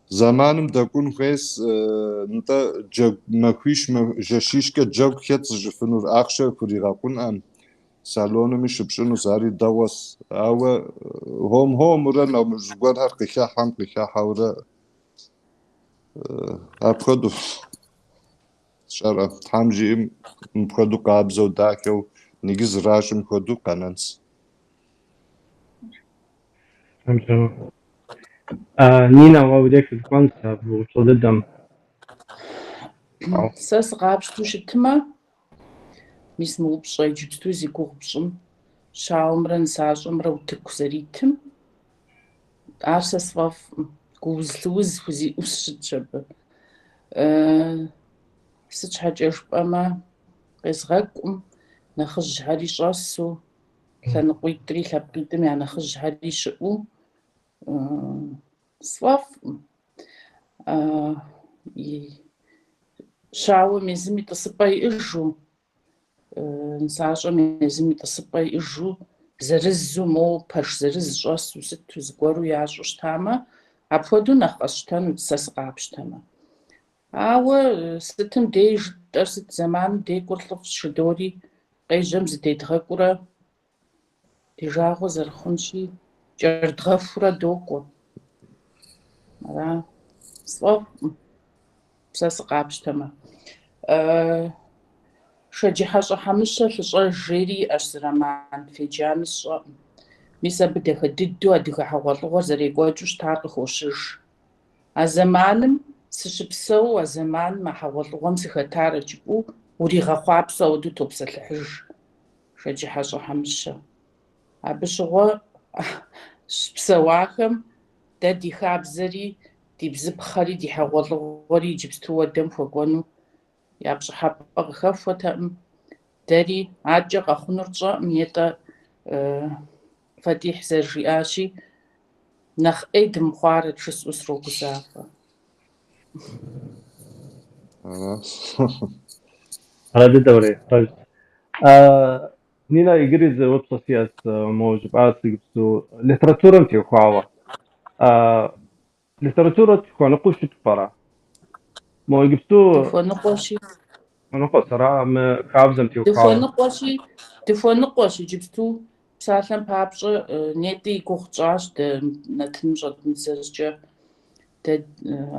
Зэманым дэкӏун хуейс, нтӏэ джэгу махуищ, жэщищкӏэ джэгу хэт зыщӏыфынур, ахъшэ хуригъэкъунӏэм, салонми щыпщӏынущ, ари дэгъуэс. Ауэ хуэм-хуэмурэ нэгъуэщӏ зыгуэрхэр къыхыхьэм къыхыхьэурэ апхуэдэу сщӏэрэ. Тхьэм жиӏэм мыпхуэдэу къабзэу, дахэу, ныджы зэращӏым хуэдэу къэнэнс. Нинэ, уэ уи деж сыкӏуэнщ абы упщӏэ дыдэм. Сэ сыкъапщтэу щытмэ, мис мы упщӏэ иджыпсту зи гугъу пщӏым, щауэмрэ нысащӏэмрэ утыку зэритым, ар сэ сфӏэфӏкъым, гууз-лыуз хузиӏэу сыщытщ абы. Сыт щхьэкӏэ жыпӏэмэ, къезгъэкӏукъым, нэхъыжьхэри щӏэсу, лъэныкъуитӏри лъэпкъитӏым я нэхъыжьхэри щыӏэу, сфӏэфӏкъым. Щауэм езым и тӏысыпӏэ иӏэжу, нысащӏэм езым и тӏысыпӏэ иӏэжу, зырызу, моуэ пэш зырыз щӏэсу, сыту зыгуэру ящӏу щытамэ, апхуэдэу нэхъ къэсщтэнут сэ сыкъапщтэмэ. Ауэ сытым деж жытӏэр сыт зэманым декӏур лӏыфӏщ жыдори, къежьэм зыдедгъэкӏуурэ, ди жагъуэ зэрыхъунщи, кӏэрыдгъэхуурэ докӏуэ. Ара, сфӏэфӏкъым, сэ сыкъапщтэмэ. Шэджыхьэщӏэ Хьэмыщэ лъыщӏэж жери иӏэщ зы роман, феджами сщӏэкъым. Мис абы дахэ дыдэу адыгэ хьэгъуэлӏыгъуэр зэрекӏуэкӏыу щытар къыхощыж. А зэманым сыщыпсэу, а зэманым а хьэгъуэлӏыгъуэм сыхэтарэт жыпӏэу уригъэхъуапсэу ауэдэу топсэлъыхьыж Шэджыхьэщӏэ Хьэмыщэ. Абы щыгъуэ щыпсэуахэм дэ ди хабзэри, ди бзыпхъэри, ди хьэгъуэлӏыгъуэри иджыпсту уэдэм хуэкӏуэну я пщӏыхьэпӏэ къыхэхуэтэкъым. Дэри адэкӏэ къэхъунур тщӏэкъым, нетӏэ Фатихь зэрыжиӏащи, нэхъ ӏей дымыхъуарэт жысӏэу срогузавэ. Ара дыдэури, пэжщ. Нинэ, иджыри зы упщӏэ сиӏэщ, мо жыпӏащ иджыпсту литературэм теухуауэ. Литературэ тхуэныкъуэу щыту пӏэрэ? Мо иджыпсту Дыхуэныкъуэщи. Хуэныкъуэщ, ара мы хабзэм теухуауэ? Дыхуэныкъуэщи, дыхуэныкъуэщ иджыпсту. Псалъэм папщӏэ, нетӏи и гугъу тщӏащ дэ нэтыным щӏэдмыдзэ щӏыкӏэ. Дэ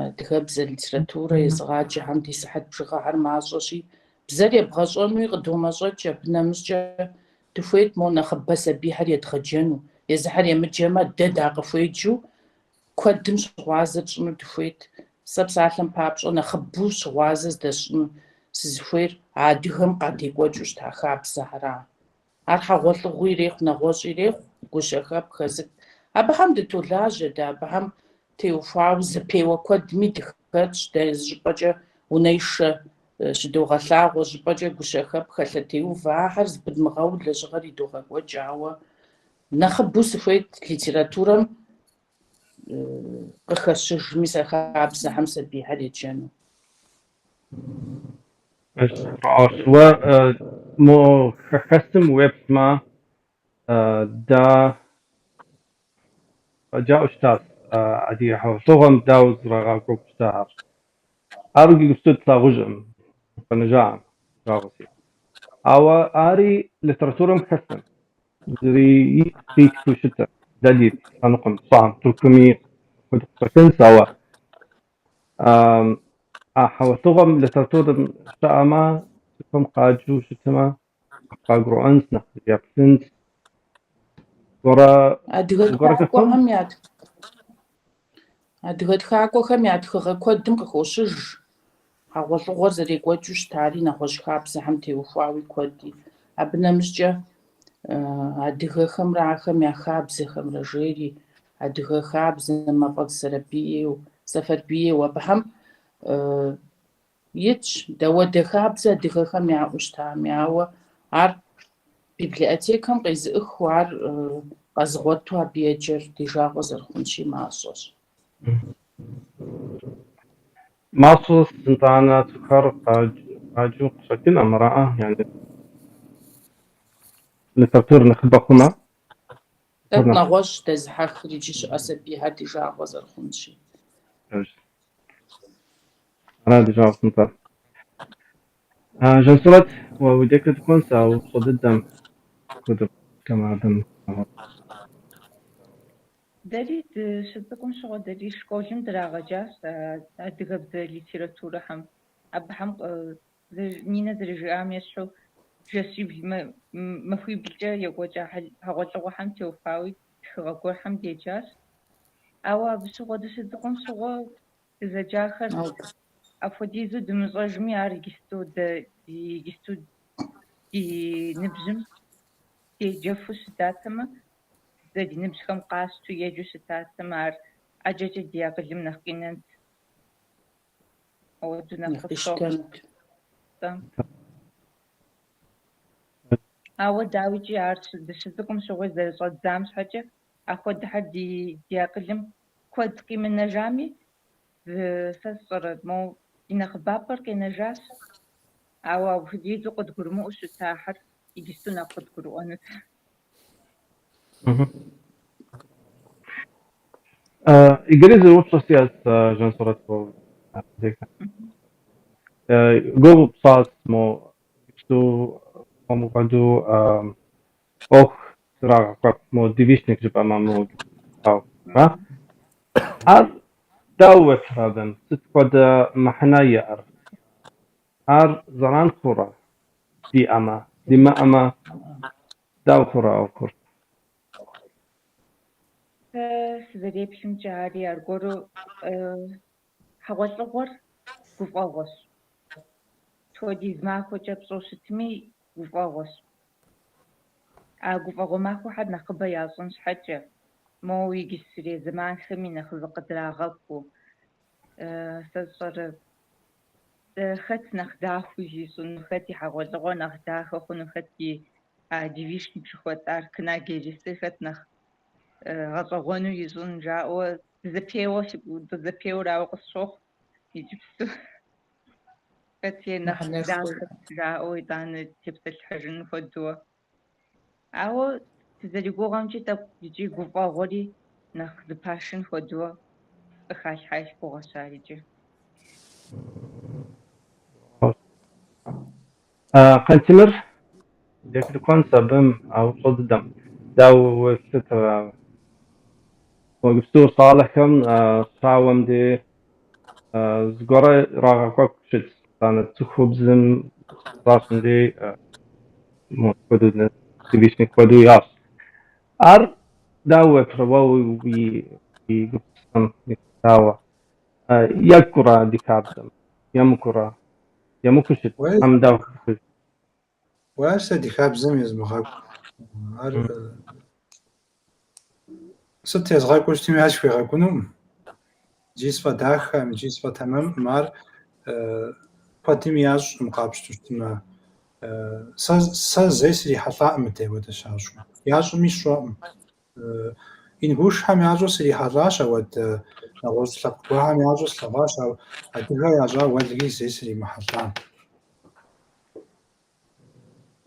адыгэбзэ, литературэ езыгъаджэхэм ди сыхьэт бжыгъэхэр мащӏэщи, бзэр ебгъэщӏэнуи къыдомэщӏэкӏ, абы нэмыщӏкӏэ дыхуейт мо нэхъыбэ сабийхэр едгъэджэну. Езыхэр емыджэмэ, дэ дакъыхуеджэу куэдым щыгъуазэ тщӏыну дыхуейт. Сэ псалъэм папщӏэ нэхъыбэу щыгъуазэ здэсщӏыну сызыхуейр а адыгэм къадекӏуэкӏыу щыта хабзэхэра. Ар хьэгъуэлӏыгъуи ирехъу, нэгъуэщӏи ирехъу, гущэхэпхэ сыт. Абыхэм дытолажьэ дэ, абыхэм теухуауэ зэпеуэ куэдми дыхэтщ, дэ зыщӏыпӏэкӏэ унэишэ щыдогъэлъагъуэ, щӏыпӏэкӏэ гущэхэпхэ, лъэтеувэ, ахэр зэпыдмыгъэу лэжьыгъэр идогъэкӏуэкӏ, ауэ нэхъыбэу сыхуейт литературэм къыхэщыж мис а хабзэхэм сабийхэр еджэну. Уэ мо хэхэсым уеплъмэ, дэ жаӏэу щытащ адыгэ хьэгъуэлӏыгъуэм дауэ зэрагъэкӏуэкӏыу щытахэр. Ар иджыпсту тлъагъужкъым, къэнэжакъым, жагъуэси. Ауэ ари литературэм хэлъым, зыри къитхыу щытым, дэ ди лъэныкъуэм, тщӏам, Тыркуми апхуэдэ къыщӏэкӏынщ, ауэ а хьэгъуэлӏыгъуэм литературэм щыӏэмэ, цӏыхухэм къаджу щытмэ, къагурыӏуэнщ, нэхъ еплъынщ. Зыгуэрэ Адыгэ зыгуэрэ хэхъуэн? тхакӏуэхэм я Адыгэ тхакӏуэхэм я тхыгъэ куэдым къыхощыж хьэгъуэлӏыгъуэр зэрекӏуэкӏыу щытари, нэгъуэщӏ хабзэхэм теухуауи куэди. Абы нэмыщӏкӏэ адыгэхэмрэ ахэм я хабзэхэмрэ жери, адыгэ хабзэ Мафӏэдз Сэрэбийуэ, Сэфарбийуэ абыхэм итщ дауэдэ хабзэ адыгэхэм яӏэу щытами, ауэ ар библиотекэм къезыӏыхыу, ар къэзыгъуэту абы еджэр ди жагъуэ зэрыхъунщи мащӏэщ. Мащӏэщ, нтӏанэ цӏыхухэр къаджу къыщӏэкӏынкъым, араӏэ, yani литературэ нэхъыбэ хъумэ. Тӏэкӏу нэгъуэщӏ дэзыхьэхыр иджы щыӏэ сабийхэр ди жагъуэ зэрыхъунщи. Ара ди жагъуэ нтӏэ. Жансурэт, уэ уи декӏэ дыкӏуэнщ а упщӏэ дыдэм хуэдэ тэмадэм. Дэри дыщыцӏыкӏум щыгъуэ дэри школым драгъэджащ адыгэбзэ литературэхэм. Абыхэм Нинэ зэрыжиӏам ещхьу жэщибл махуиблкӏэ екӏуэкӏа хьэгъуэлӏыгъуэхэм теухуауи тхыгъэ гуэрхэм деджащ. Ауэ абы щыгъуэ дыщыцӏыкӏум щыгъуэ дызэджахэр апхуэдизу дымыщӏэжми, ар иджысту дэ иджысту ди ныбжьым деджэфу щытатэмэ, дэ ди ныбжьхэм къащтэу еджэу щытатэмэ, ар ӏэджэкӏэ ди акъылым нэхъ къинэнт. Ауэдэу нэхъ Нэхъ къысщохъу. къищтэнут. Ауэ дауикӏи ар дыщыцӏыкӏум щыгъуи зэрыщӏэддзам щхьэкӏэ, апхуэдэхэр ди акъылым куэд къимынэжами, сэ сщӏэрэ, моуэ и нэхъыбапӏэр къинэжащ. Ауэ апхуэдизу къыдгурымыӏуэу щытахэр иджысту нэхъ къыдгурыӏуэнут. Иджыри зы упщӏэ сиӏэщ, Жансурэт, гугъу пщӏащ мо иджыпсту хуэмыкӏуэду ӏуэху зрагъэкӏуэкӏ, мо девичник жыпӏэмэ, мо Ар дауэ уеплърэ абым? Сыт хуэдэ мыхьэнэ иӏэр? Ар зэран хъурэ диӏэмэ, димыӏэмэ, дауэ хъурэ а ӏуэхур? Сэ сызэреплъымкӏэ, ари аргуэру хьэгъуэлӏыгъуэр гуфӏэгъуэщ. Сыт хуэдиз махуэкӏэ пщӏэу щытми, гуфӏэгъуэщ. А гуфӏэгъуэ махуэхэр нэхъыбэ ящӏын щхьэкӏэ, моуэ иджысрей зэманхэми нэхъ зыкъыдрагъэкӏуу, сэ сщӏэрэ, хэт нэхъ дахэу зищӏыну, хэт и хьэгъуэлӏыгъуэр нэхъ дахэ хъуну, хэт и девичник жыхуэтӏар, кына геджеси хэт нэхъ гъэщӏэгъуэну ищӏын жаӏэуэ дызэпеуэрауэ къысщохъу иджыпсту. Хэт е нэхъ Мыхьэнэшхуэ дахэ жаӏэу итӏанэ тепсэлъыхьыжын хуэдэу. Ауэ сызэригугъэмкӏи тӏэкӏу икӏи гуфӏэгъуэри нэхъ зыпашын хуэдэу къыхалъхьа си гугъэщ ар икӏи. Къантемыр, декӏ дыкӏуэнщ абым а упщӏэ дыдэм. Дауэ уеплъытрэ? Иджыпсту щӏалэхэм щауэм дей зыгуэрэ ирагъэкӏуэкӏ щытщ. Итӏанэ цӏыхубзым щащӏым дей хуэдэу девичник хуэдэу ящӏ. Ар дауэ уеплърэ уэ уи гупсысэм елъытауэ? Екӏурэ ди хабзэм? Емыкӏурэ? Емыкӏуу щыт? Ам дауэ хъуж? Уэ ар сэ ди хабзэм езмыгъэкӏу. Ар сыт езгъэкӏуу щытми, ар схуегъэкӏунукъым. Икӏи сфӏэдахэкъым, икӏи сфӏэтэмэмкъым. Ар куэдым ящӏкъым къапщтэу щытмэ. Сэ зэи срихьэлӏакъым мыдей ауэдэ щащӏу. Ящӏми сщӏэкъым. Ингушхэм ящӏу срихьэлӏащ, ауэдэ нэгъуэщӏ лъэпкъ гуэрхэм ящӏу слъэгъуащ, ауэ адыгэ ящӏа уэлэхьи зэи сримыхьэлӏам.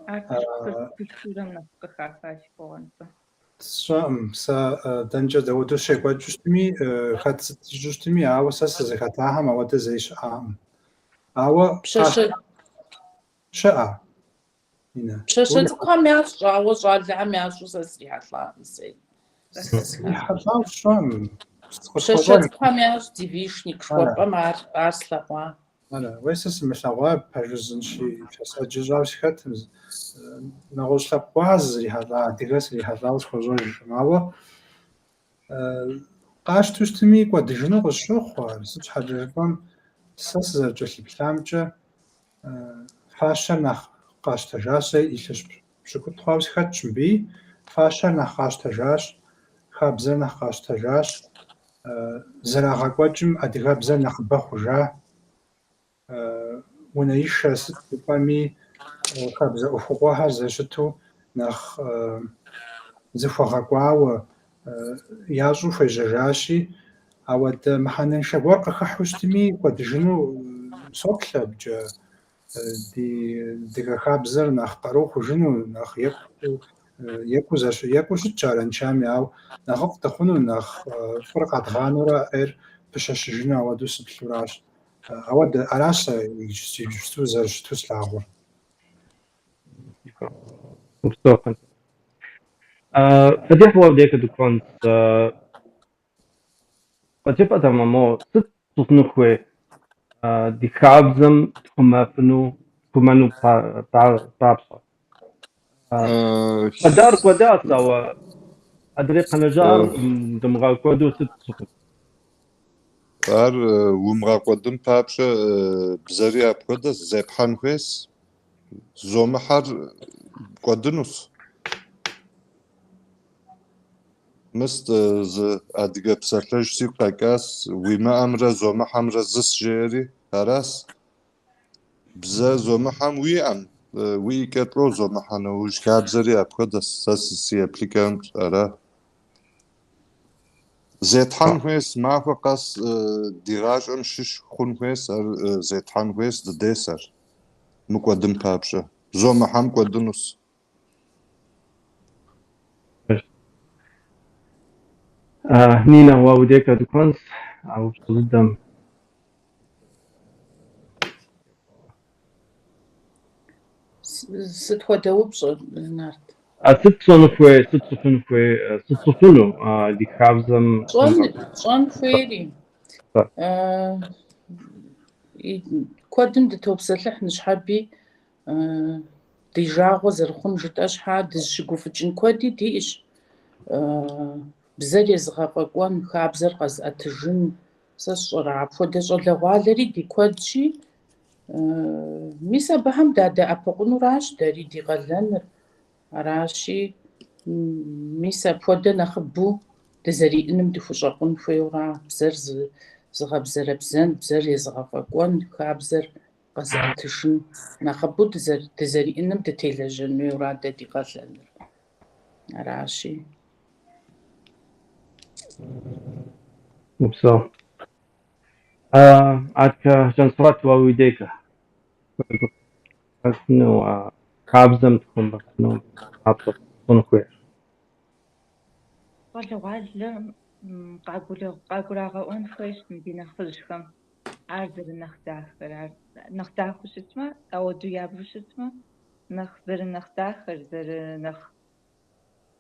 Ар культурэм нэхъ къыхаха си гугъэнкъым. Сщӏэкъым, сэ дэнкӏэ дауэдэу щекӏуэкӏыу щытми, хэт сыт ищӏу щытми, ауэ сэ сызыхэтахэм ауэдэ зэи щыӏакъым. Ауэ щыӏэ, Нинэ? Пщащэ цӏыкӏухэм ящӏ, ауэ щӏалэхэм ящӏу сэ срихьэлӏакъым зэи. Срихьэлӏауэ сщӏэм. Пщащэ цӏыкӏухэм ящӏ девичник жыхуэпӏэм ар слъэгъуа. Ара, уей сэ сымылъэгъуа пэжызынщи, илъэс ӏэджэ щӏауэ сыхэтым. Нэгъуэщӏ лъэпкъ гуэрхэр сызрихьэлӏа, адыгэ срихьэлӏауэ схуэщӏэжкъым. Ауэ къащтэу щытми, кӏуэдыжыну къысщохъу ар. Сыт щхьэкӏэ жыпӏэм, сэ сызэрыкӏэлъыплъамкӏэ, фащэр нэхъ къащтэжащ. Сэ илъэс пщыкӏутӏ хъуауэ сыхэтщ мыбыи. Фащэр нэхъ къащтэжащ, хабзэр нэхъ къащтэжащ. Зэрагъэкӏуэкӏым адыгэбзэр нэхъыбэ хъужа. Унэишэ сыт жыпӏэми, хабзэ ӏуэхугъуэхэр зэрыщыту нэхъ зыхуэгъэкӏуауэ ящӏу хуежьэжащи, ауэдэ мыхьэнэншэ гуэр къыхыхьу щытми, кӏуэдыжыну соплъ абыкӏэ. Ди адыгэ хабзэр нэхъ къару хъужыну, нэхъ екӏуу екӏуу щытщ арыншами, ауэ нэхъыфӏ дыхъуну, нэхъ фӏыр къэдгъанэурэ ӏейр пыщэщыжыну ауэдэу сыплъуращ. Ауэдэ аращ сэ иджыпсту зэрыщыту слъагъур. Упсэу. Фадихь уэ декӏэ дыкӏуэнщ. Къыджепӏэтэмэ, мо сыт тщӏыну хуей ди хабзэм тхъумэфыну, тхъумэну папщӏэ? Кӏуэдар кӏуэдащ, ауэ адрей къэнэжар дымыгъэкӏуэду сыт тщӏыфын? Ар умыгъэкӏуэдын папщӏэ бзэри апхуэдэщ, зепхьэн хуейщ. Зомыхьэр кӏуэдынущ. Мыс зы адыгэ псалъэжь сигу къэкӏащ, уимыӏэмрэ зомыхьэмрэ зыщ жеӏэри, аращ. Бзэ зомыхьэм уиӏэм, уиӏэкӏэ лӏо зомыхьэ нэужь, хабзэри апхуэдэщ, сэ си еплъыкӏэм ара. Зетхьэн хуейщ, махуэ къэс ди гъащӏэм щыщ хъун хуейщ, ар зетхьэн хуейщ, дыдейщ ар, мыкӏуэдын папщӏэ. Зомыхьэм кӏуэдынущ. Нинэ, уэ удекӏэ дыкӏуэнщ а упщӏэ дыдэм. Сыт хуэдэ упщӏэ, Нарт? А сыт тщӏэну хуей, сыт тщӏыфын хуей, сыт тщӏыфыну ди хабзэм? Тщӏэн хуейри. Куэдым дытопсэлъыхь ныщхьэби, ди жагъуэ зэрыхъун жытӏэ щхьа, дызыщыгуфӏыкӏын куэди диӏэщ. Бзэр езыгъэфӏэкӏуэн, хабзэр къэзыӏэтыжын, сэ сщӏэрэ, апхуэдэ щӏалэгъуалэри ди куэдщи, мис абыхэм дадэӏэпыкъунуращ дэри ди къалэныр. Аращи, мис апхуэдэ нэхъыбэу дызэриӏэным дыхущӏэкъун хуейуэра, бзэр зыгъэбзэрэбзэн, бзэр езыгъэфӏэкӏуэн, хабзэр къэзыӏэтыжын нэхъыбэу дызэриӏэным дытелэжьэн хуейуэра дэ ди къалэныр. Аращи. Упсэу. Аткэ Жансурэт уэ уи декӏэ. Хабзэм тхъумэфыну папщӏэ тщӏын хуейр. Щӏалэгъуалэм къагурагъэӏуэн хуейщ ди нэхъыжьхэм ар зэрынэхъ дахэр, ар нэхъ дахэу щытмэ, ауэдэу ябжу щытмэ, нэхъ зэрынэхъ дахэр, зэрынэхъ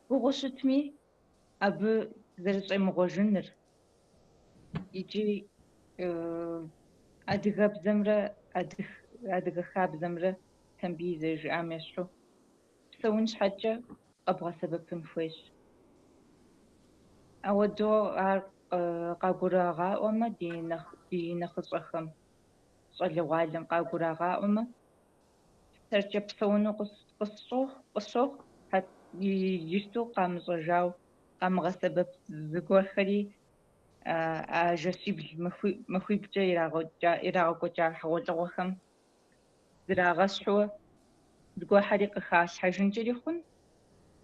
гугъуу щытми, абы зэрыщӏемыгъуэжыныр икӏи адыгэбзэмрэ адыгэ хабзэмрэ Тамбий зэрыжиӏам ещхьу псэун щхьэкӏэ къэбгъэсэбэпын хуейщ. Ауэдэу ар къагурагъаӏуэмэ, ди нэхъыщӏэхэм, щӏалэгъуалэм къагурагъаӏуэмэ, сэркӏэ псэуну къысщохъу, иджыпсту къамыщӏэжауэ, къамыгъэсэбэп зыгуэрхэри а жэщибл махуиблкӏэ ирагъэкӏуэкӏа хьэгъуэлӏыгъуэхэм зрагъэщхьуэ зыгуэрхэри къыхалъхьэжынкӏэри хъун,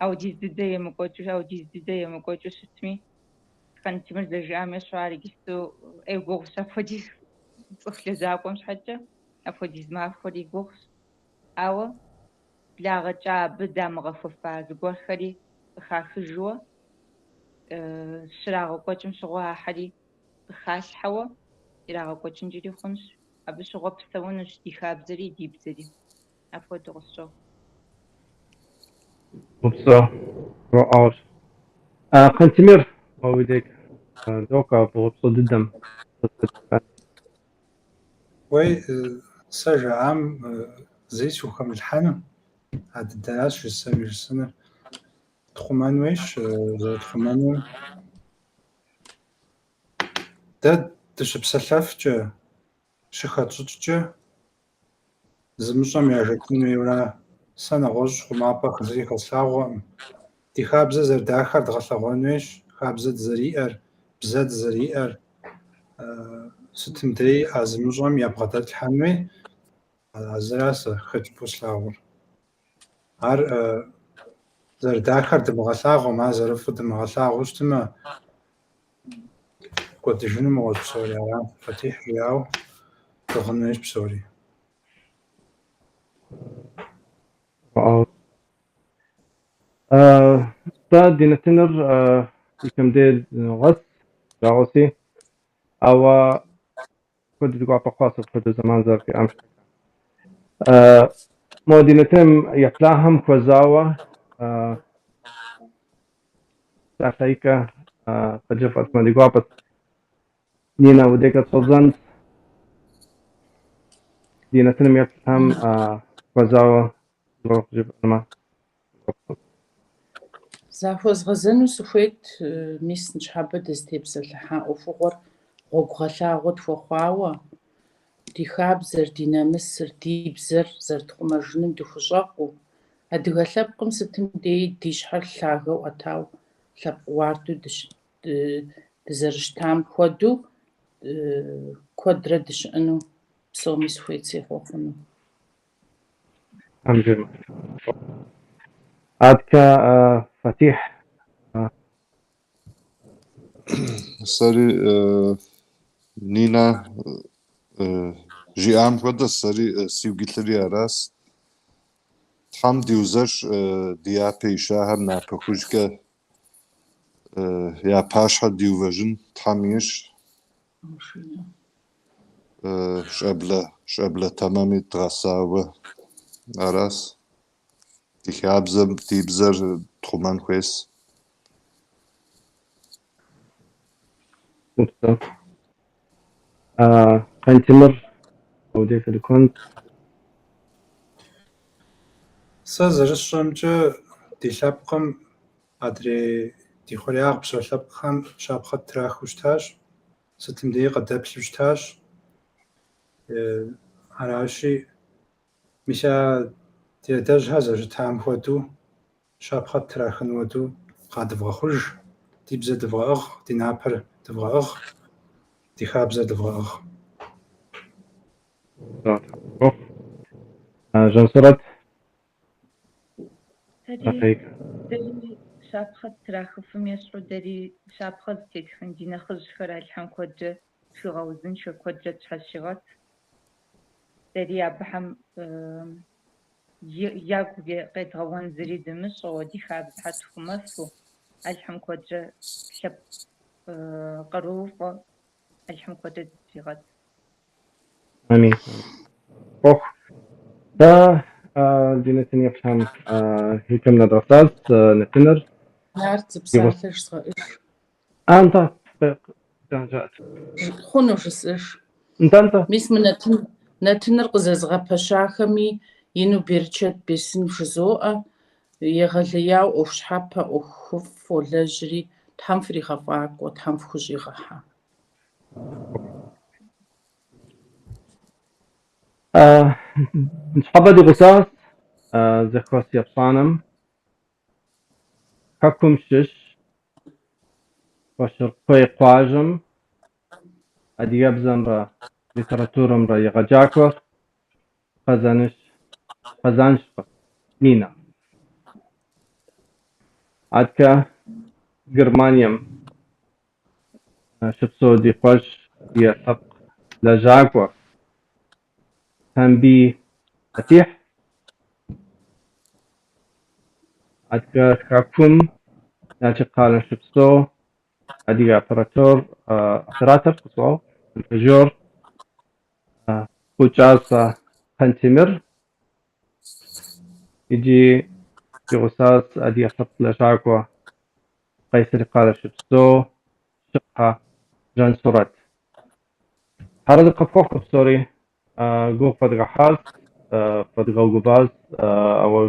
ауэдиз дыдэ емыкӏуэкӏыу, ауэдиз дыдэ емыкӏуэкӏыу щытми, Хъантемыр зэрыжиӏам ещхьу ар иджыпсту ӏей гугъущ, апхуэдиз цӏыху лэжьакӏуэм щхьэкӏэ, апхуэдиз махуэри гугъущ. Ауэ благъэкӏа абы дамыгъэхуэфа зыгуэрхэри къыхахыжуэ, щрагъэкӏуэкӏым щыгъуэ ахьэри къыхалъхьэуэ ирагъэкӏуэкӏынкӏэри хъунщ. Абы щыгъуэ псэунущ ди хабзэри ди бзэри. Апхуэдэу къысщохъу. Упсэу. Роӏаущ. Къантемир, уэ уи деж докӏуэ фӏыгъупщӏэ дыдэм. Уей, сэ жаӏам зыри схухэмылъхьэну, а дыдэращ жысӏэми жысӏэнур. Тхъумэн хуейщ, зэрытхъумэнур. Дэ дыщыпсэлъэфкӏэ, щыхэтщӏыкӏкӏэ, зымыщӏэм яжетӏэн хуейуэра. Сэ нэгъуэщӏ хъумапӏэ зыри хэслъагъуэкъым. Ди хабзэ зэрыдахэр дгъэлъэгъуэн хуейщ, хабзэ дызэриӏэр, бзэ дызэриӏэр. Сытым дей а зымыщӏэм ябгъэдэтлъхьэн хуей. А зыра сэ хэкӏыпӏэу слъагъур. Ар зэрыдахэр дымыгъэлъагъуэмэ, ар зэрыфӏыр дымыгъэлъагъуэу щытмэ, кӏуэдыжыну мыгъуэщ псори, ара Фатихь жиӏауэ дыгъын хуейщ псори. Сэ ди нэтыныр и кӏэм дей дыногъэс, жагъуэси, ауэ куэду ди гуапэ хъуащ апхуэдэ зэман зэрыфиӏам щхьэкӏэ. Мо ди нэтыным еплъахэм хуэзауэ псалъэикӏэ къыджыфӏэтмэ ди гуапэт. Нинэ, уи дежкӏэ щӏэдзэнщ. Ди нэтыным еплъхэм хуэзауэ зыгуэр къыджыпӏэнумэ. Захуэзгъэзэну сыхуейт, мис ныщхьэбэ дызытепсэлъыхьа ӏуэхугъуэр гъуэгугъэлъагъуэ тхуэхъуауэ, ди хабзэр, ди нэмысыр, ди бзэр зэрытхъумэжыным дыхущӏэкъуу, адыгэ лъэпкъым сытым деи ди щхьэр лъагэу ӏэтау лъэпкъ уардэу дызэрыщытам хуэдэу куэдрэ дыщыӏэну псоми сыхуейт сехъуэхъуну. Адкэ Фатихь. Сэри Нинэ жиӏам хуэдэ, сэри сигу илъри аращ. Тхьэм диузэщӏ ди япэ ищахэр напэ хужькӏэ я пащхьэ диувэжын Тхьэм ищӏ. Щӏэблэ, щӏэблэ тэмэми дгъэсауэ аращ. Ди хабзэм, ди бзэр тхъумэн хуейщ. Упсэу. Къантемыр, уи деж дыкӏуэнт. Сэ зэрысщӏэмкӏэ, ди лъэпкъым адрей ди хъуреягъ псэу лъэпкъхэм щапхъэ ттрахыу щытащ, сытым деи къыдэплъу щытащ. Аращи, мис а ди адэжьхэр зэрыщытам хуэдэу, щапхъэ ттрахын хуэдэу къадывгъэхъуж, ди бзэ дывгъэӏыгъ, ди напэр дывгъэӏыгъ, ди хабзэр дывгъэӏыгъ. Жансурэт. Сэри дэри щапхъэ ттрахыфым ещхьу дэри щапхъэ зытетхын ди нэхъыжьхэр Алыхьым куэдрэ тхуигъэузыншэ, куэдрэ тщхьэщигъэт. Дэри абыхэм ягу къедгъэуэн зыри дымыщӏэу, ди хабзэхэр тхъумэфу, Алыхьым куэдрэ лъэпкъ къарууфӏэ Алыхьым куэдрэ дытригъэт. Амин. ӏуэху. Дэ ди нэтын еплъхэм и кӏэм нэдгъэсащ нэтыныр. Нарт зы псалъэ жызгъэӏыж. А, нтӏэ. Жаӏэт. Хъуну жысӏэж. Нтӏэ, нтӏэ. Мис мы нэтыныр къызэзыгъэпэщахэми ину берычэт бесын жызоӏэ. Егъэлеяуэ ӏуэху щхьэпэ, ӏуэхуфӏ фолэжьри, Тхьэм фригъэфӏакӏуэ, Тхьэм фхущӏигъэхьэ. Ныщхьэбэ ди гъусащ зэхуэс епщӏанэм Хэкум щыщ Къуэщыркъуей къуажэм адыгэбзэмрэ литературэмрэ егъэджакӏуэр Къэзаншкъэ Нинэ. Адкэ Германием щыпсэу ди къуэш, ди лъэпкъ лэжьакӏуэ Тамбий Фатихь. Адыгэ Хэкум Налшык къалэм щыпсэу адыгэ оператор, оператор къысӏуэу, монтажер. Гъукӏасэ Къантемыр икӏи си гъусащ адыгэ лъэпкъ лэжьакӏуэ Къайсэри къалэ щыпсэу Щыхьэ Жансурэт. Арэзы къыфхуохъу псори, гугъу фэдгъэхьащ, фэдгъэгуващ, ауэ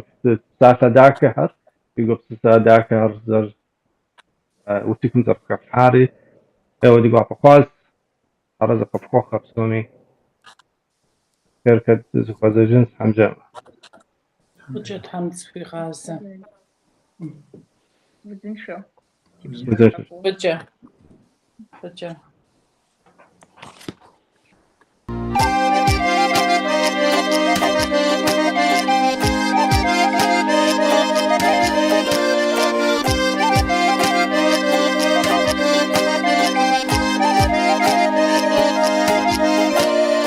псалъэ дахэхэр, фи гупсысэ дахэхэр зэр утыкум зэрыхэфлъхьари ӏейуэ ди гуапэ хъуащ. Арэзы къыфхуохъу псоми. Хъеркӏэ дызэхуэзэжынщ, Тхьэм жиӏэмэ. Фӏыкӏэ Тхьэм дызэхуигъазэ. Узыншэу. Узыншэу. Фӏыкӏэ. Фӏыкӏэ.